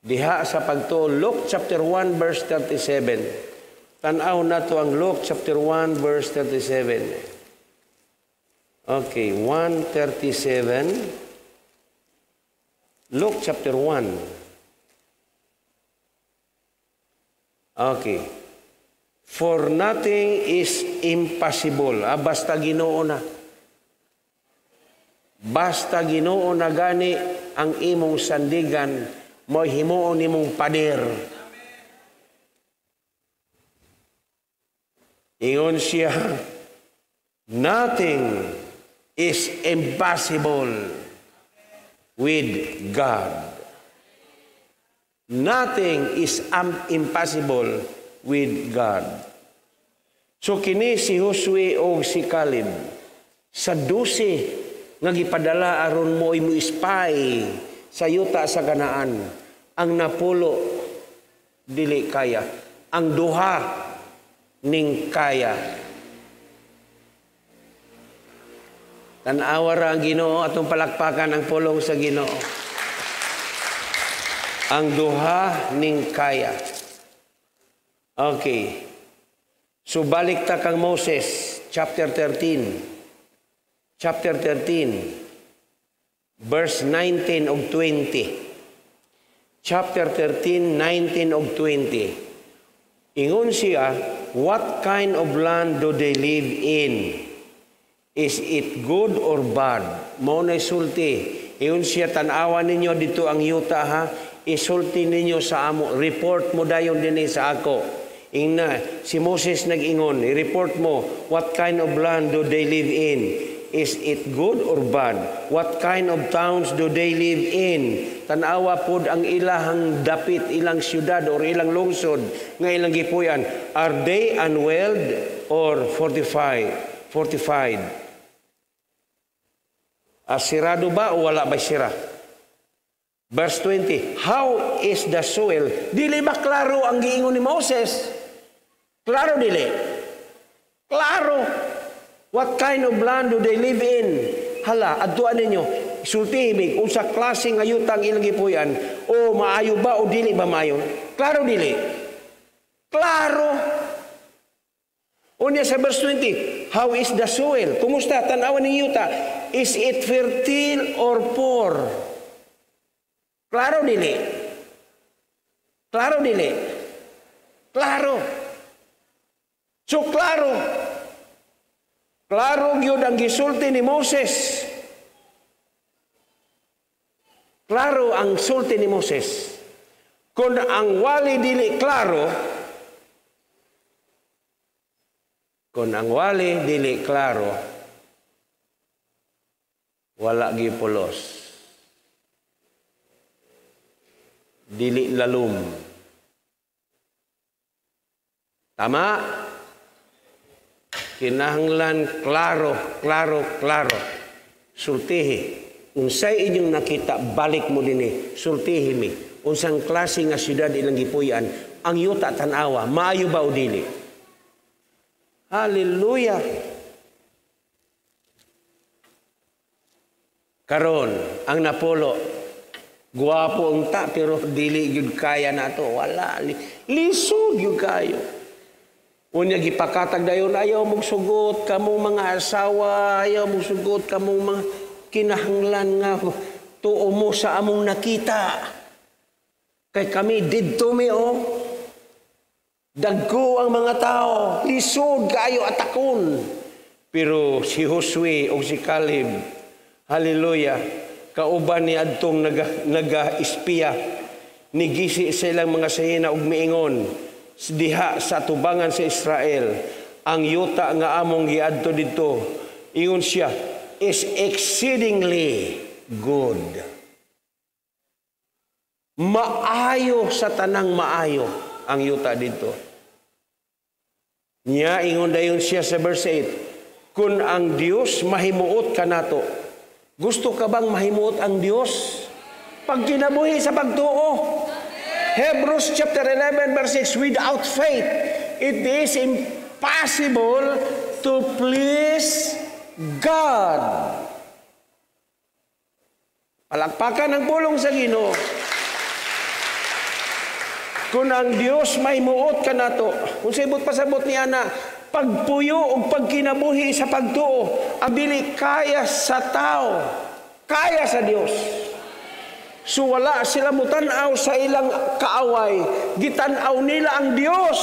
Speaker 3: Diha sa pagtuo, Luke chapter 1 verse 37. Tan-aw nato ang Luke chapter 1 verse 37. Okay, 1:37. Luke chapter 1. Okay. For nothing is impossible. Basta Ginoo na. Basta Ginoo na gani ang imong sandigan, mo'y himuon nimong pader. Ingon siya, nothing is impossible with God. Nothing is impossible with God. So kini si Josue o si Caleb sa 12 nga gipadala aron mo imo spy sa yuta sa Kanaan, ang napulo dili kaya, ang duha ning kaya. Tan-awa ra ang Ginoo, atong palakpakan ang pulong sa Ginoo. Ang duha ning kaya. Okay. So balik ta kang Moses, chapter 13. Chapter 13, verse 19 ug 20. Chapter 13, 19 ug 20. Ingon siya, what kind of land do they live in? Is it good or bad? Mao na sulti. Ingon siya, tan-awa ninyo dito ang yuta ha. Isulti ninyo sa amo. Report mo dayon dinhi sa ako. Ingna, si Moses nag-ingon, i-report mo, what kind of land do they live in? Is it good or bad? What kind of towns do they live in? Tanawa pod ang ilahang dapit, ilang syudad or ilang lungsod nga ilang gipuy-an. Are they unwelled or fortified? Fortified. Sirado ba o wala ba sira? Verse 20, how is the soil? Dili ba klaro ang giingon ni Moses? Klaro dili? Klaro. What kind of land do they live in? Hala, adtuan ninyo. Sultihi mig unsa klase nga yuta ang ilang gipuy-an, o maayo ba o dili ba maayo? Klaro dili? Klaro. Unya sa verse 20, how is the soil? Kumusta tan-awan ning yuta? Is it fertile or poor? Klaro dili? Klaro dili? Klaro. So klaro. Klaro gyud ang gisulti ni Moses. Klaro ang sulti ni Moses. Kung ang wali dili klaro, kung ang wali dili klaro, wala gipulos. Dili lalom. Tama? Kinahanglan klaro, klaro, klaro. Sultihi. Unsay inyong nakita, balik mo dinhi. Sultihi mi. Unsang klase nga syudad ilang gipuy-an, ang yuta tan-awa, maayo ba o dili? Hallelujah! Karon, ang napulo, guwapo ang ta, pero dili gyud kaya nato. Wala. Lisod gyud kayo. Unya gipakatag dayon, ayaw mong sugot kamong mga asawa, ayaw mong sugot kamong mga kinahanglan nga tuo mo sa among nakita. Kay kami didto mi oh. Dagko ang mga tao, lisod kayo atakon. Pero si Josue o si Caleb, hallelujah, kauban ni adtong naga-espiya, nigisi sa ilang mga sahina og miingon diha sa tubangan sa Israel, ang yuta nga among giadto didto, ingon siya, is exceedingly good. Maayo sa tanang maayo ang yuta didto. Nya ingon dayon siya sa verse 8, kung ang Dios mahimuot kanato. Gusto ka bang mahimuot ang Dios? Pagkinabuhi sa pagtuo. Hebrews chapter 11 verse 6, without faith, it is impossible to please God. Palakpakan ang pulong sa Ginoo. Kung ang Dios mahimuot kanato, kung sa ibot pasabot ni ana, Pagpuyo o pagkinabuhi sa pagtuo, ang dili kaya sa tao, kaya sa Dios. So wala sila mutan-aw sa ilang kaaway, gitan-aw nila ang Dios.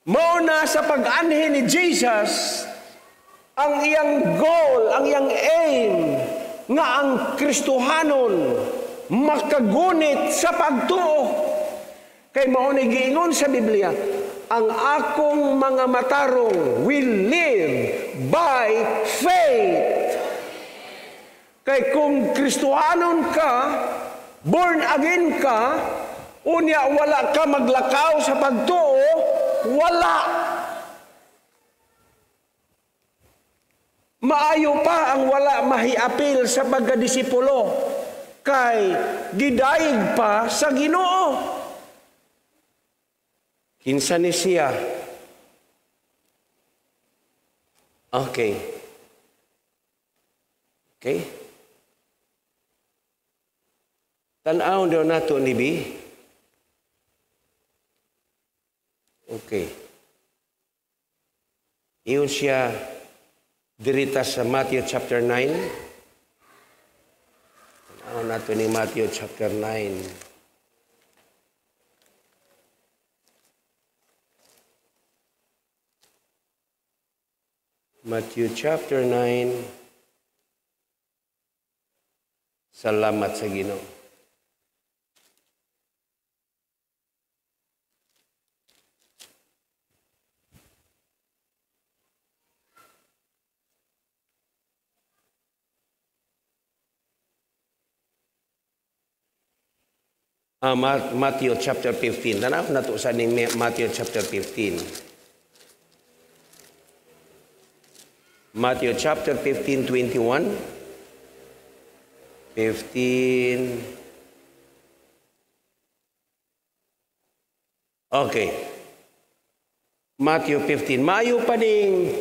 Speaker 3: Mao na sa pag-anhi ni Jesus, ang iyang goal, ang iyang aim, nga ang Kristohanon makagunit sa pagtuo. Kay mao ni giingon sa Biblia, ang akong mga matarong will live by faith. Kay kung Kristohanon ka, born again ka, unya wala ka maglakaw sa pagtuo, wala. Maayo pa ang wala mahiapil sa pagkadisipulo, kay gidayeg pa sa Ginoo. Kinsa ni siya? Okay. Okay? Tan-aw daw nato ni B. Okay. Iyon siya dirita sa Matthew chapter 9. Tan-aw nato ni Matthew chapter 9. Matthew chapter 9. Salamat sa Ginoo. Matthew chapter 15. Tanaw na to sa ni Matthew chapter 15. Matthew chapter 15, 21. 15. Okay. Matthew 15. Maayo pa ning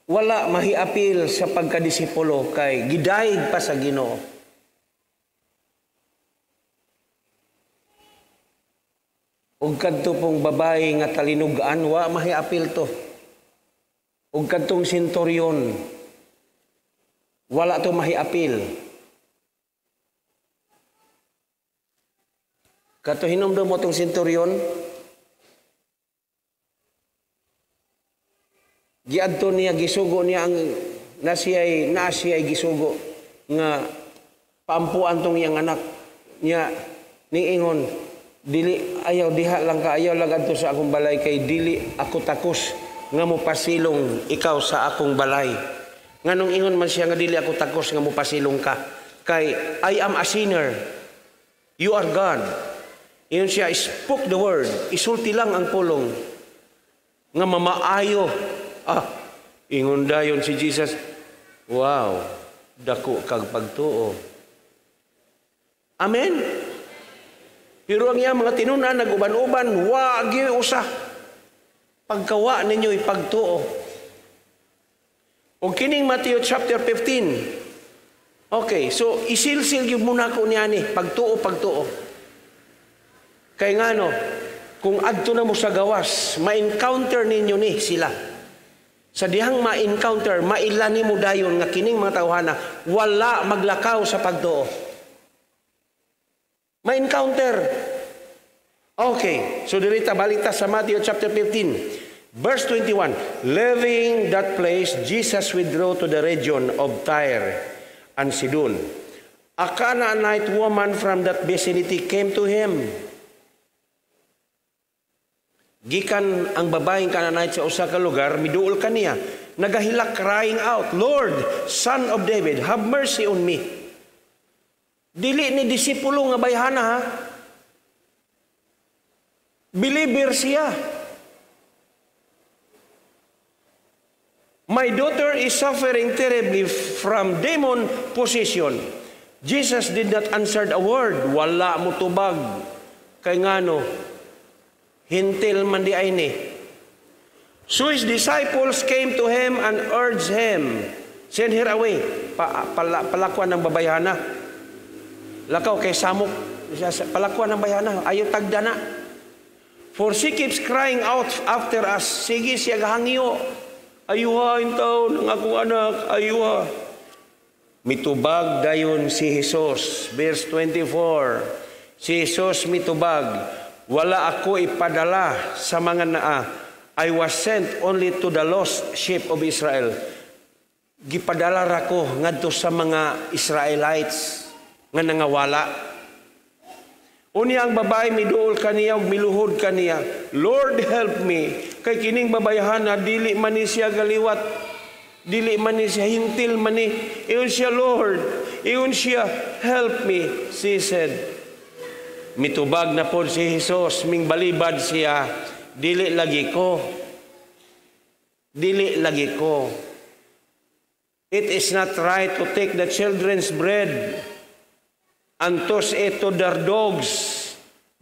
Speaker 3: wala mahiapil sa pagkadisipulo kay gidayeg pa sa Ginoo. Ug kadto pong babae nga talinugan, wa mahiapil to. Ug kadtong senturyon, wala to mahiapil. Kato hinumdum mo tong senturyon, giadto niya, gisugo niya ang nasiyay gisugo nga paampuan tong iyang anak niya niingon, dili ayaw diha lang ka, ayaw lang adto sa akong balay kay dili ako takos nga mopasilong ikaw sa akong balay. Nganong ingon man siya nga dili ako takos nga mopasilong ka kay I am a sinner, you are God. Ingon siya, spoke the word, isulti lang ang pulong nga mamaayo. Ingon dayon si Jesus, wow, dako kag pagtuo. Amen. Pero ang iyang mga tinunan nag-uban-uban, wa gyud usa. Pagkawa ninyo ipagtuo. O kining Matthew chapter 15. Okay, so isilsil gyud muna ko niya ni pagtuo, pagtuo. Kay ngano, kung adto na mo sa gawas, ma-encounter ninyo ni sila. Sa dihang ma-encounter, mailani mo dayon nga kining mga tawhana wala maglakaw sa pagtuo. Ma-encounter. Okay, so dirita balita sa Matthew chapter 15, verse 21. Leaving that place, Jesus withdrew to the region of Tyre and Sidon. A Canaanite woman from that vicinity came to him. Gikan ang babaeng Canaanite sa usa ka lugar, miduol kaniya, nagahilak crying out, Lord, Son of David, have mercy on me. Dili ni disipulo nga bayhana ha. Believer siya. My daughter is suffering terribly from demon possession. Jesus did not answer a word. Wala mo tubag. Kay ngano, hintil man di ay ni. So his disciples came to him and urged him, send her away. Palakwan ng babayhana. Lakaw kay samok. Palakwan ng bayhana. Ayaw tagdana. For she keeps crying out after us." Sige siya gahangyo. "Ayuha taon ang akong anak, ayuha." Mitubag dayon si Jesus. Verse 24. Si Jesus mitubag, "Wala ako ipadala sa mga naa. I was sent only to the lost sheep of Israel." Gipadala ra ko ngadto sa mga Israelites nga nangawala. Unya ang babae miduol kaniya ug miluhod kaniya. "Lord, help me." Kay kining babayhana dili man ni siya galiwat. Dili man ni siya, Hentil man ni. Ingon siya, "Lord." Ingon siya, "Help me," she said. Mitubag na pod si Jesus, mingbalibad siya, "Dili lagi ko. Dili lagi ko. It is not right to take the children's bread and toss it to their dogs."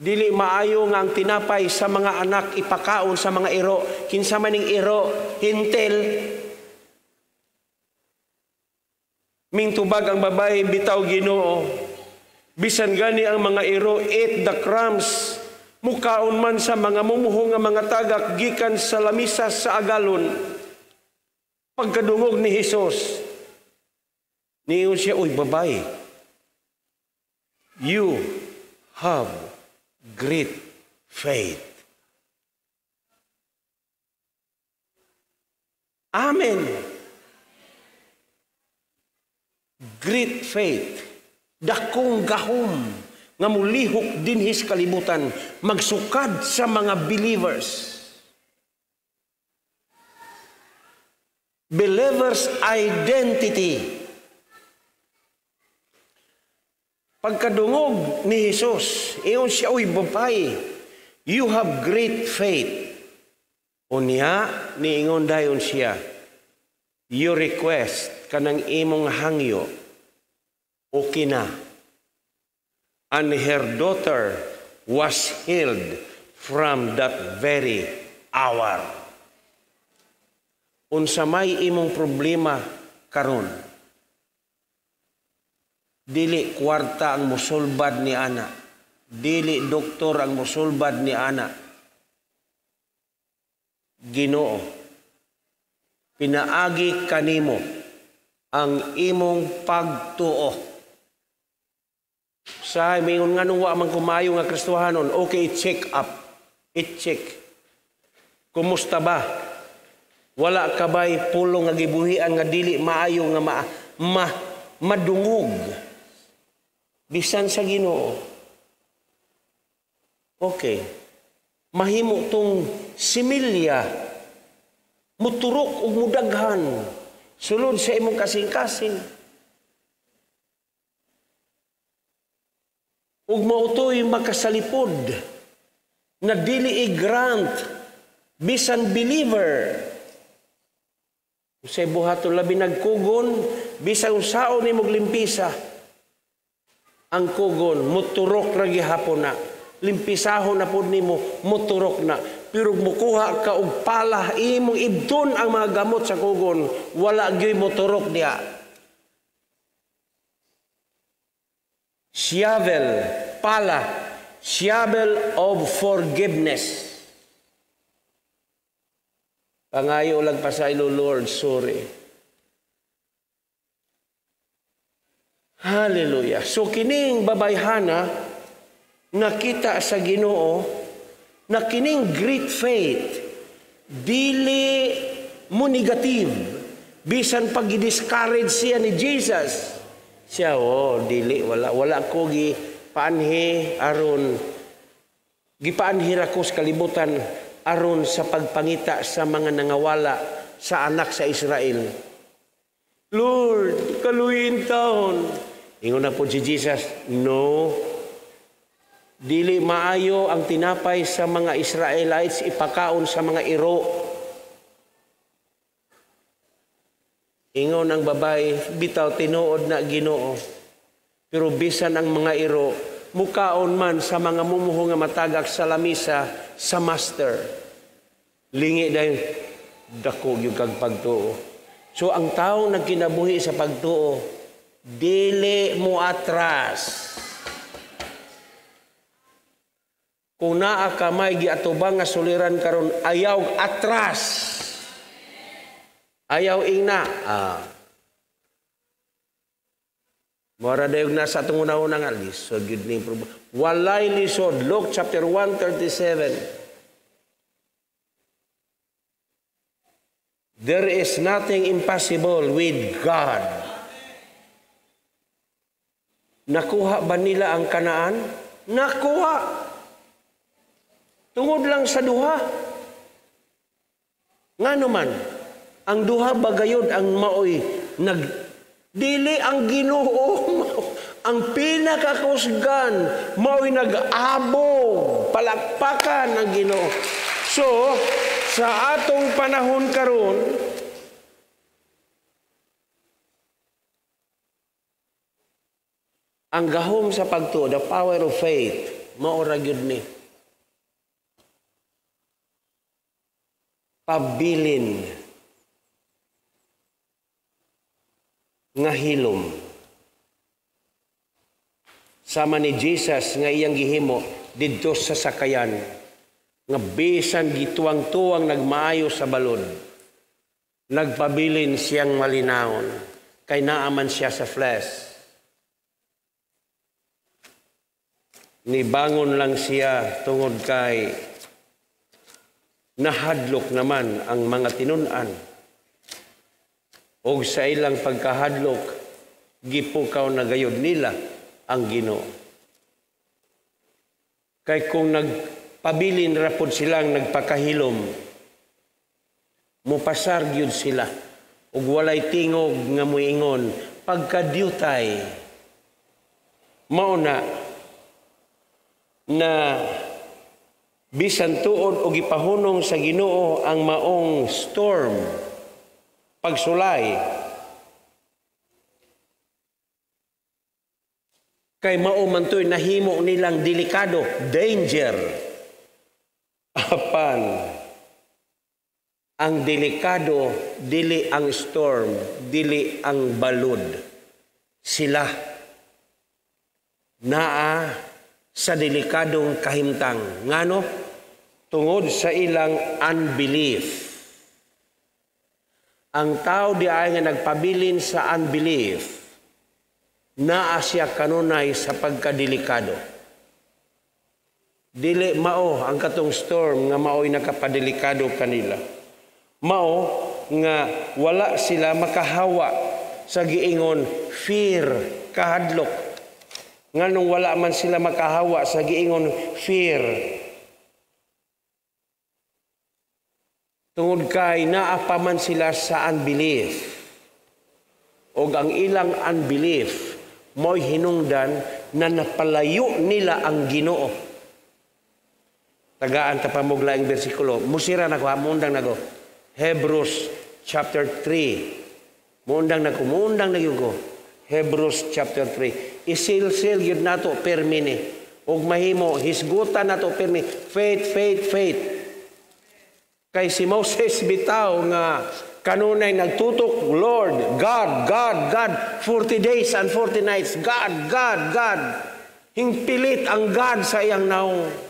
Speaker 3: Dili maayo nga ang tinapay sa mga anak ipakaon sa mga iro. Kinsa man ning iro? Hentil. Mingtubag ang babae, "Bitaw, Ginoo. Bisan gani ang mga iro eat the crumbs. Mukaon man sa mga mumuho nga mga tagak gikan sa lamisa sa agalon." Pagkadungog ni Jesus, niingon siya, "Uy, babae, you have great faith." Amen. Great faith. Dakong gahom nga mulihok dinhi sa kalibutan, magsukad sa mga believers. Believers' identity. Pagkadungog ni Jesus, ingon siya, "Uy, babae, you have great faith." Unya, niingon dayon siya, "Your request, kanang imong hangyo, okay na." And her daughter was healed from that very hour. Unsa may imong problema karon? Dili kwarta ang musulbad ni ana. Dili doktor ang musulbad ni ana. Ginoo, pinaagi kanimo ang imong pagtuo. Sa mingon nga wa man kumayo nga Kristohanon, okay, check up. I-check. Kumusta ba? Wala ka ba'y pulong nga gibuhian nga dili maayo nga madungog? Bisan sa Ginoo. Okay. Mahimo tong similya, muturok ug mudaghan sulod sa imong kasing-kasing. Ug mautoy makasalipod na dili i-grant bisan believer. Usay buhaton labi nagkugon, bisan unsaon nimog limpisa ang kugon, muturok ra gihapon na. Limpisahon na pod nimo, muturok na. Pero mukuha ka og pala, imong ibdon ang mga gamot sa kugon, wala gyud muturok diha. Shovel, pala, shovel of forgiveness. Pangayo lang pasaylo, "Lord, sorry." Hallelujah. So kining babayhana nakita sa Ginoo na kining great faith dili mo negative. Bisan pag i-discourage siya ni Jesus, siya, "Oh, dili, wala ko gipaanhi aron, gipaanhi ra ko sa kalibutan aron sa pagpangita sa mga nangawala sa anak sa Israel." "Lord, kaluyin taon." Ingon na po si Jesus, "No, dili maayo ang tinapay sa mga Israelites ipakaon sa mga iro." Ingon ang babae, "Bitaw tinuod na, Ginoo. Pero bisan ang mga iro, mukaon man sa mga mumuho nga matagak sa lamisa sa master." Lingi dahil, "Dako yung kag pagtuo." So ang tao nagkinabuhi sa pagtuo, dili mo atras. Kung naa ka may giatubang nga suliran karon, ayaw atras. Ayaw ingna. Mora dayog na sa atong una-una nga lisod gyud ning problema. Walay lisod. Luke chapter 1:37. There is nothing impossible with God. Nakuha ba nila ang Kanaan? Nakuha. Tungod lang sa duha. Ngano man, ang duha ba gayod ang maoy nagdili ang Ginoo ang pinakakusgan maoy nag-abog, palakpakan ang Ginoo. So, sa atong panahon karon, ang gahom sa pagtuo, the power of faith, mao ra gyud ni. Pabilin nga hilom. Sama ni Jesus nga iyang gihimo didto sa sakayan, nga bisan gituwang-tuwang nagmaayo sa balod, nagpabilin siyang malinawon, kay naaman siya sa flesh. Nibangon lang siya tungod kay nahadlok naman ang mga tinun-an. Og sa ilang pagkahadlok, gipukaw na gayod nila ang Ginoo. Kay kung nagpabilin ra pod silang nagpakahilom, mupasar gyud sila ug walay tingog nga moingon pagkadyutay. Mao na na bisan tuod og gipahunong sa Ginoo ang maong storm, pagsulay, kay mao man to'y nahimo nilang delikado, danger. Apan ang delikado dili ang storm, dili ang balod. Sila naa sa delikadong kahimtang. Ngano? Tungod sa ilang unbelief. Ang tao di ay nga nagpabilin sa unbelief, naa siya kanunay sa pagkadelikado. Dili mao ang katong storm nga mao'y nakapadelikado kanila. Mao nga wala sila makahawa sa giingon fear, kahadlok. Nganong wala man sila makahawa sa giingon fear? Tungod kay naa pa man sila sa unbelief. Og ang ilang unbelief mo'y hinungdan na napalayo nila ang Ginoo. Tagaan ta pa mo laing bersikulo. Musira na ko, ha? Muundang na ko. Hebrews chapter 3. Muundang na ko, muundang na ko. Hebrews chapter 3. Isilsil yun nato permini. Og mahimo, hisgutan nato permi. Faith, faith, faith. Kay si Moses bitaw nga kanunay nagtutok, Lord, God, God, God, 40 days and 40 nights, God, God, God. Hingpilit ang God sa iyang naong.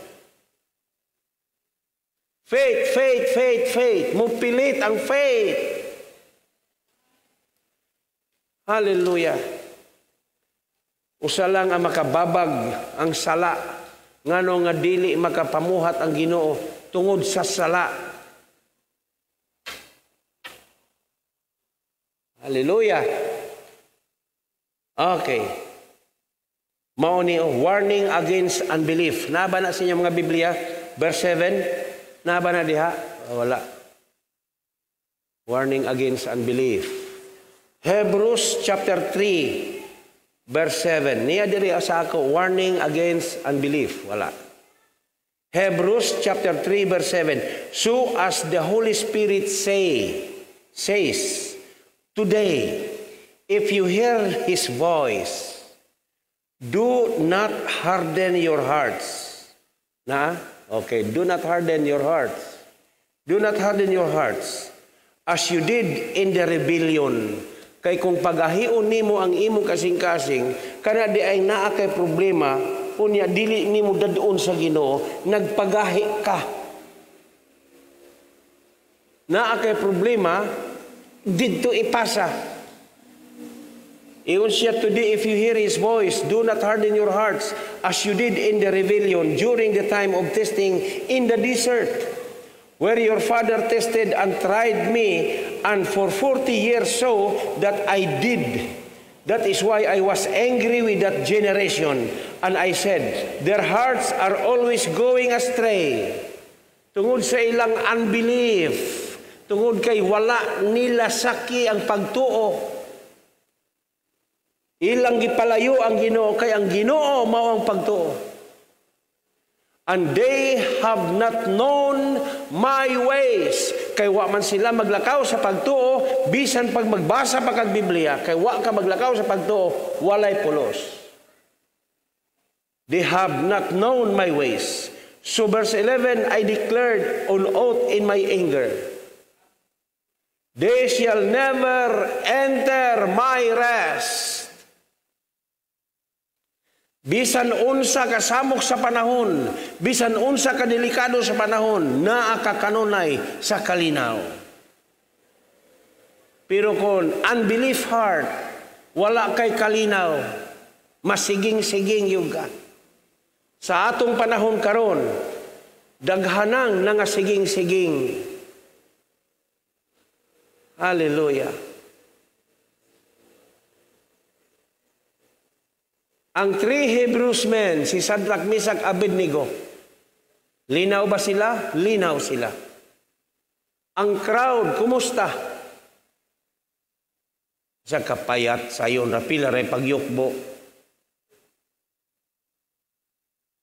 Speaker 3: Faith, faith, faith, faith. Mupilit ang faith. Hallelujah. Usa lang ang makababag ang sala. Ngano nga dili makapamuhat ang Ginoo tungod sa sala. Hallelujah. Okay. Mao ni warning against unbelief. Naba na sa inyong mga Biblia? Verse 7. Naba na diha? Wala. Warning against unbelief. Hebrews chapter 3, verse 7. Niya diri sa ako, warning against unbelief. Wala. Hebrews chapter 3, verse 7. So as the Holy Spirit says, today, if you hear His voice, do not harden your hearts. Na? Okay, do not harden your hearts. Do not harden your hearts as you did in the rebellion. Kay kung pagahion nimo ang imong kasing-kasing, kana di ay naa kay problema, Unya dili nimo dadon sa Ginoo, nagpagahi ka. Naa kay problema didto ipasa. Ingon siya, "Today, if you hear His voice, do not harden your hearts as you did in the rebellion during the time of testing in the desert, where your father tested and tried me, and for 40 years saw that I did. That is why I was angry with that generation. And I said, 'Their hearts are always going astray.'" Tungod sa ilang unbelief, tungod kay wala nila saki ang pagtuo. Ilang gipalayo ang Ginoo kay ang Ginoo mao ang pagtuo. "And they have not known my ways." Kay wa man sila maglakaw sa pagtuo, bisan pag magbasa pa kag Biblia, kay wa ka maglakaw sa pagtuo, walay pulos. "They have not known my ways. So," verse 11, "I declared on oath in my anger, 'They shall never enter my rest.'" Bisan unsa kasamok sa panahon, bisan unsa kadelikado sa panahon, naa ka kanunay sa kalinaw. Pero kung unbelief heart, wala kay kalinaw, masiging-siging gyud ka. Sa atong panahon karon, daghanang nangasiging-siging. Hallelujah. Ang three Hebrews men, si Shadrach, Meshach, Abednego, linaw ba sila? Linaw sila. Ang crowd, kumusta? Sa kapayat, sayon, rapila ray pagyukbo.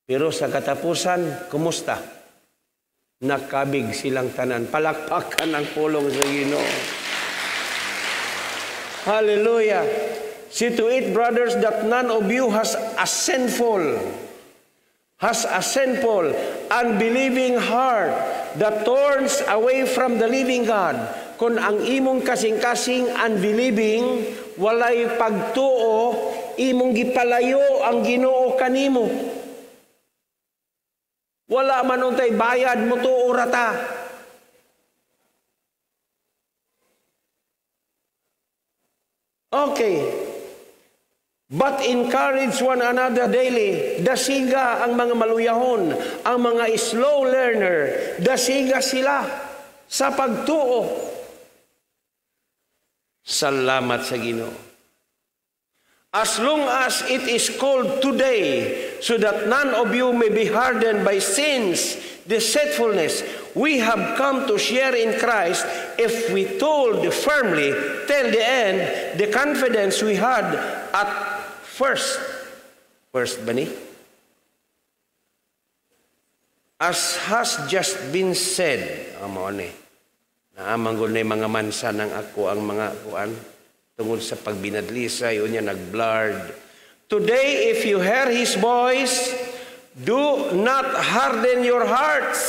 Speaker 3: Pero sa katapusan, kumusta? Nakabig silang tanan. Palakpakan ang pulong sa Ginoo. Hallelujah. "See to it, brothers, that none of you has a sinful, unbelieving heart that turns away from the living God." Kung ang imong kasing-kasing unbelieving, walay pagtuo, imong gipalayo ang Ginoo kanimo. Wala man untay bayad mo tuo rata. Okay. "But encourage one another daily." Dasiga ang mga maluyahon, ang mga slow learner. Dasiga sila sa pagtuo. Salamat sa Ginoo. "As long as it is called today, so that none of you may be hardened by sin's deceitfulness. We have come to share in Christ if we hold firmly till the end the confidence we had at first." First ba ni? "As has just been said," amo ni. Naamang na mga mansa ng ako ang mga kuan tungod sa pagbinadlisay unya nagblurred. "Today, if you hear His voice, do not harden your hearts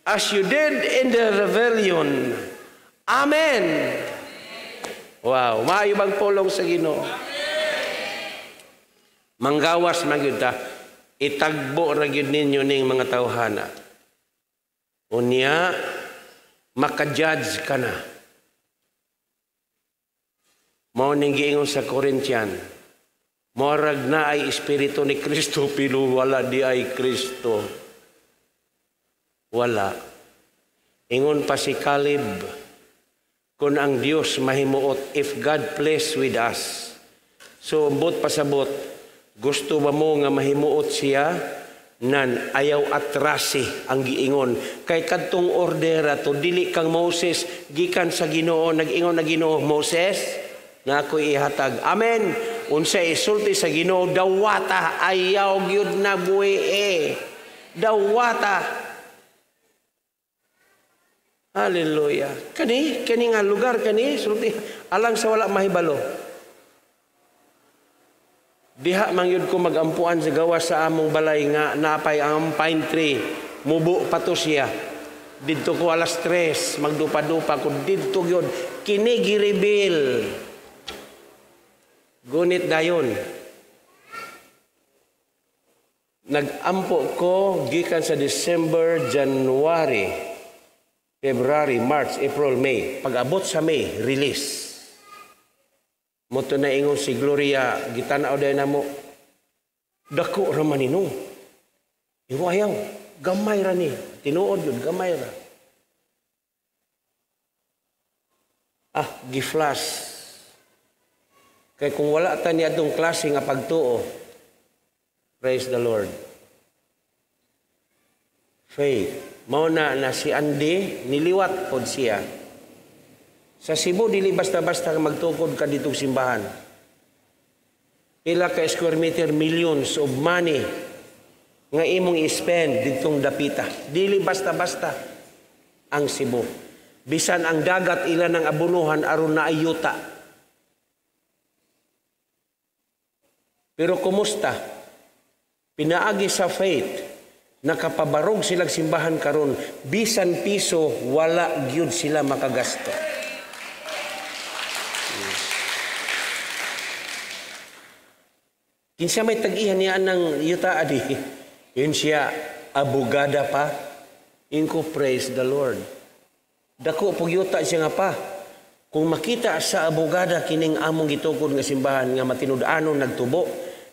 Speaker 3: as you did in the rebellion." Amen. Wow, maayo bang pulong sa Ginoo? Manggawas man gyud ta, itagbo ra gyud ninyo ning mga tawhana. Unya maka-judge ka na. Mao ning giingon sa Corinthian, morag na ay espiritu ni Kristo pero wala di ay Kristo. Wala. Ingon pa si Caleb, kung ang Dios mahimuot, if God please with us. So, ambot pasabot, gusto ba mo nga mahimuot siya? Nan, ayaw atrasi ang giingon. Kay kadtong order ato, dili kang Moses, gikan sa Ginoo, nag-ingon na Ginoo, "Moses, na ako'y ihatag." Amen. Unsa isulti sa Ginoo, dawata, ayaw gyud na buhi eh. Dawata. Hallelujah. Kani, kani nga lugar, kani, sulti, alang sa wala mahibalo. Diha man yun ko magampuan sa gawas sa among balay nga napay ang pine tree. Mubo pa to siya. Didto ko 3:00, magdupa-dupa ko didto gyud. Kini gi-reveal. Gunit dayon. Nag-ampo ko gikan sa December, January, February, March, April, May. Pag-abot sa May, release. Mao to na ingon si Gloria, gitanaw dayon namo. Dako ra man ino. Ingon ayaw, gamay ra ni. Tinuod yun, gamay ra. Ah, gi-flash. Kay kung wala ta ni atong klase nga pagtuo, praise the Lord. Faith. Mao na na si Andy, niliwat pod siya. Sa Cebu, dili basta-basta magtukod ka ditong simbahan. Pila ka square meter, millions of money nga imong i-spend ditong dapita. Dili basta-basta ang Cebu. Bisan ang dagat ilan ang abunuhan aron na ayuta. Pero kumusta? Pinaagi sa faith, nakapabarog silang simbahan karon, bisan piso wala gyud sila makagasto. Kinsa may tag-ihan niya ng yuta adi? Yun siya, abogada pa. Inko, praise the Lord. Dako pug yuta siya nga pa. Kung makita sa abogada kining among gitukod nga simbahan nga matinud-anon nagtubo,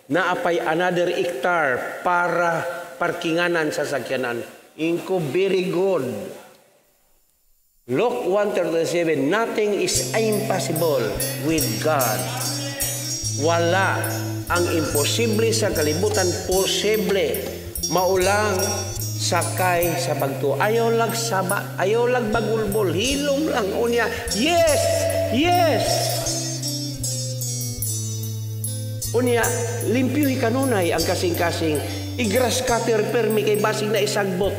Speaker 3: naapay another hectare para parkinganan sa sakyanan. Inko, very good. Luke 1:37, nothing is impossible with God. Wala ang imposible sa kalibutan, posible. Maulang sakay sa pagtuo. Ayaw lag saba, ayaw lag bagulbol, hilom lang unya. Yes, yes. Unya, limpyuhi kanunay ang kasing-kasing. I-grass cutter permi kay basig na isagbot.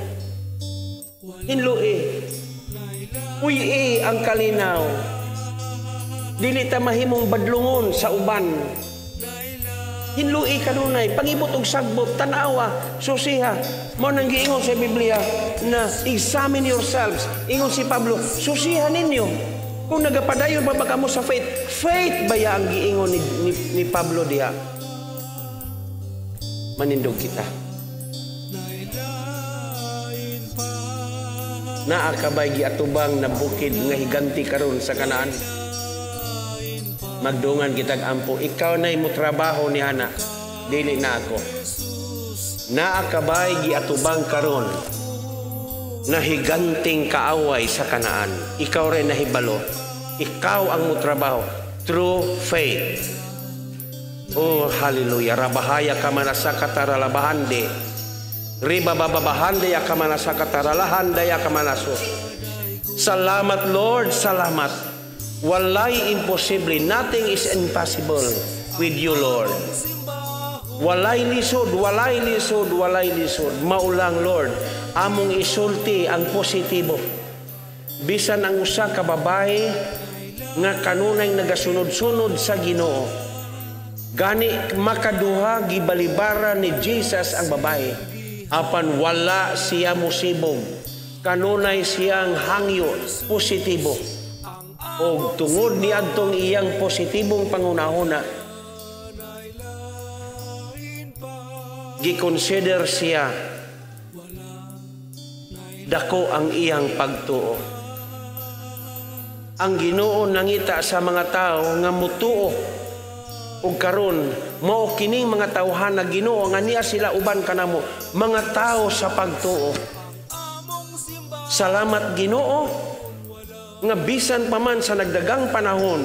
Speaker 3: Hinlui. Uy, ang kalinaw. Dili ta mahimong badlungon sa uban. Hinlui kanunay, pangibot og sagbot, tanawa, susiha. Mao nang giingon sa Biblia na examine yourselves. Ingon si Pablo, susiha ninyo. Kung nagapadayon pa ba kamo sa faith, faith baya ang giingon ni Pablo diha. Manindog kita. Naa ka bay giatubang na bukid nga higanti karon sa Kanaan? Magdungan kitag ampo, ikaw na'y mo trabaho ni Ana, dili na ako. Naa ka bay giatubang karon na higanting kaaway sa Kanaan? Ikaw rin nahibalo. Ikaw ang mutrabaho through faith. Oh, hallelujah. Rabahaya ka manasa kataralabahande. Riba bababahande ya ka manasa kataralahanda ya ka manaso. Salamat Lord, salamat. Walay imposible. Nothing is impossible with you, Lord. Walay lisod, walay lisod, walay lisod. Maulang, Lord, among isulti ang positibo. Bisan ang usa ka babae nga kanunay nagasunod-sunod sa Ginoo. Gani makaduha gibalibara ni Jesus ang babae. Apan wala siya musibog. Kanunay siyang hangyo positibo. Og tungod ni adtong iyang positibong pangunahuna, gikonsider siya dako ang iyang pagtuo. Ang Ginoo nangita sa mga tao nga mutuo ug karon mao kining mga tawhan na Ginoo nga niya sila uban kanamo, mga tao sa pagtuo. Salamat Ginoo nga bisan pa man sa nagdagang panahon,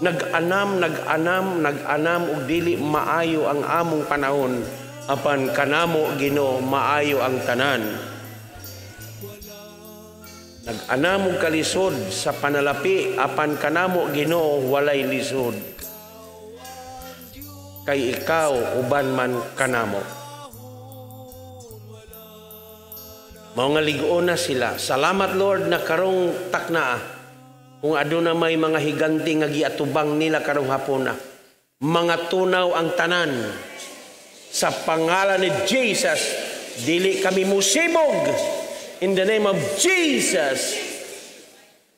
Speaker 3: nag-anam, nag-anam, nag-anam ug dili maayo ang among panahon, apan kanamo Ginoo maayo ang tanan. Nag-anam og kalisod sa panalapi, apan kanamo Ginoo walay lisod. Kay ikaw uban man kanamo. Mao nga lig-on na sila. Salamat Lord na karong taknaa. Kung aduna may mga higanti nga giatubang nila karong hapona, mga tunaw ang tanan. Sa pangalan ni Jesus, dili kami musibog. In the name of Jesus,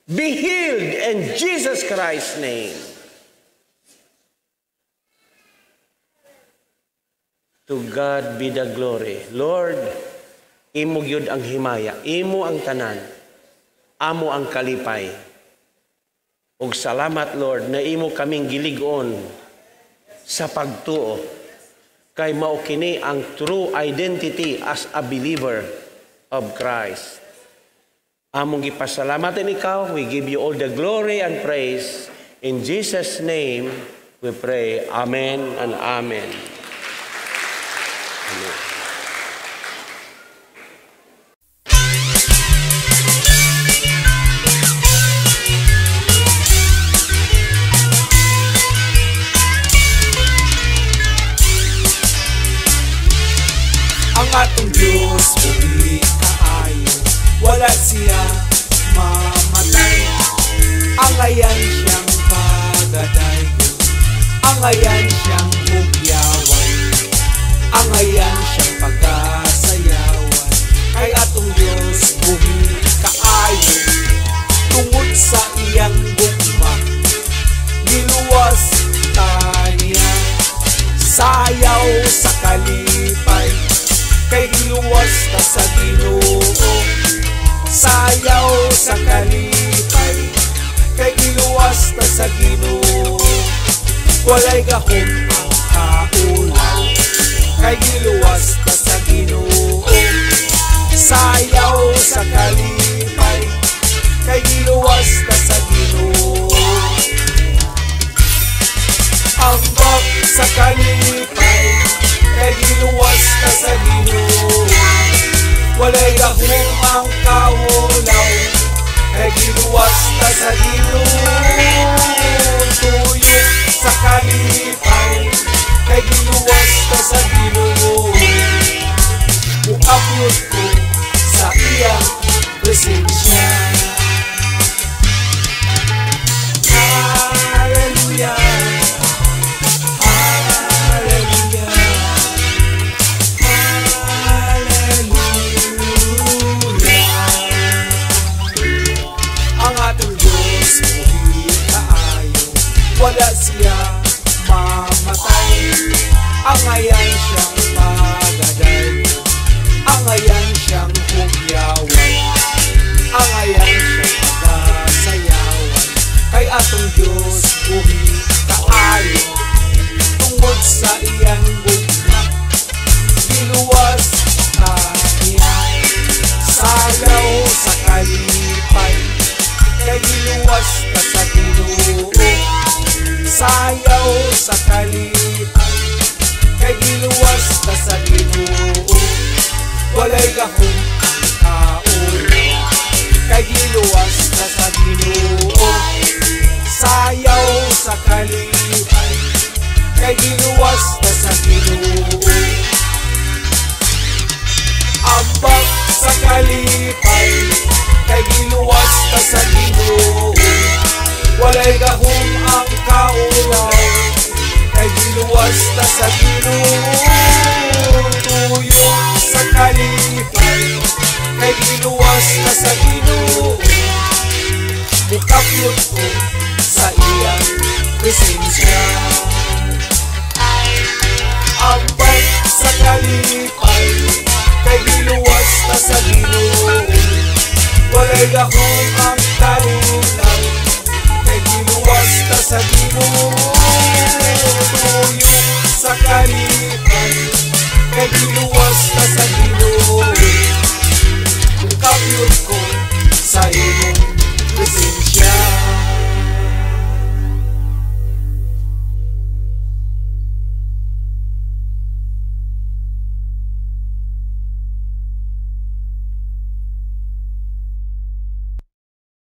Speaker 3: be healed in Jesus Christ's name. To God be the glory. Lord, imo gyud ang himaya, imo ang tanan, amo ang kalipay. Ug salamat, Lord, na imo kaming gilig-on sa pagtuo. Kay mao kini ang true identity as a believer of Christ. Among gipasalamatan ikaw, we give you all the glory and praise. In Jesus' name, we pray. Amen and amen. Amen.
Speaker 1: Ang atong Diyos buhi kaayo, wala siya mamatay. Angayan siyang pagadayon, angayan siyang hugyawan, angayan siyang pagasayawan. Kay atong Diyos buhi kaayo, tungod sa iyang gugma, giluwas ta niya. Sayaw sa kalipay, kay giluwas ta sa Ginoo. Sayaw sa kalipay, kay giluwas ta sa Ginoo. Walay gahom ang kaulaw, kay giluwas ta sa Ginoo. Sayaw sa kalipay, kay giluwas ta sa Ginoo. Ambak sa kalipay, kay giluwas ta sa Ginoo. Walay gahom ang kaulaw, kay giluwas ta sa Ginoo. Tuyok sa kalipay, kay giluwas ta sa Ginoo. Muapyot ko sa iyang presensya. Hallelujah, Hallelujah, Hallelujah. Ang atong Diyos buhi kaayo, wala siya mamatay. Angayan siyang pagadayon, angayan siyang hugyawan, angayan siyang pagasayawan. Kay atong Diyos buhi kaayo, tungod sa iyang gugma, giluwas ta niya. Sayaw sa kalipay, kay giluwas ta sa Ginoo. Sayaw sa kalipay, kay giluwas ta sa Ginoo. Walay gahom ang kaulaw, kay giluwas ta sa Ginoo. Sayaw sa kalipay, kay giluwas ta sa Ginoo. Ambak sa kalipay, kay giluwas ta sa Ginoo. Walay gahom ang kaulaw, kay giluwas ta sa Ginoo. Tuyok sa kalipay, kay giluwas ta sa Ginoo. Mukapyot ko sa iyang presensya. Ambak sa kalipay, kay giluwas ta sa Ginoo. Walay gahom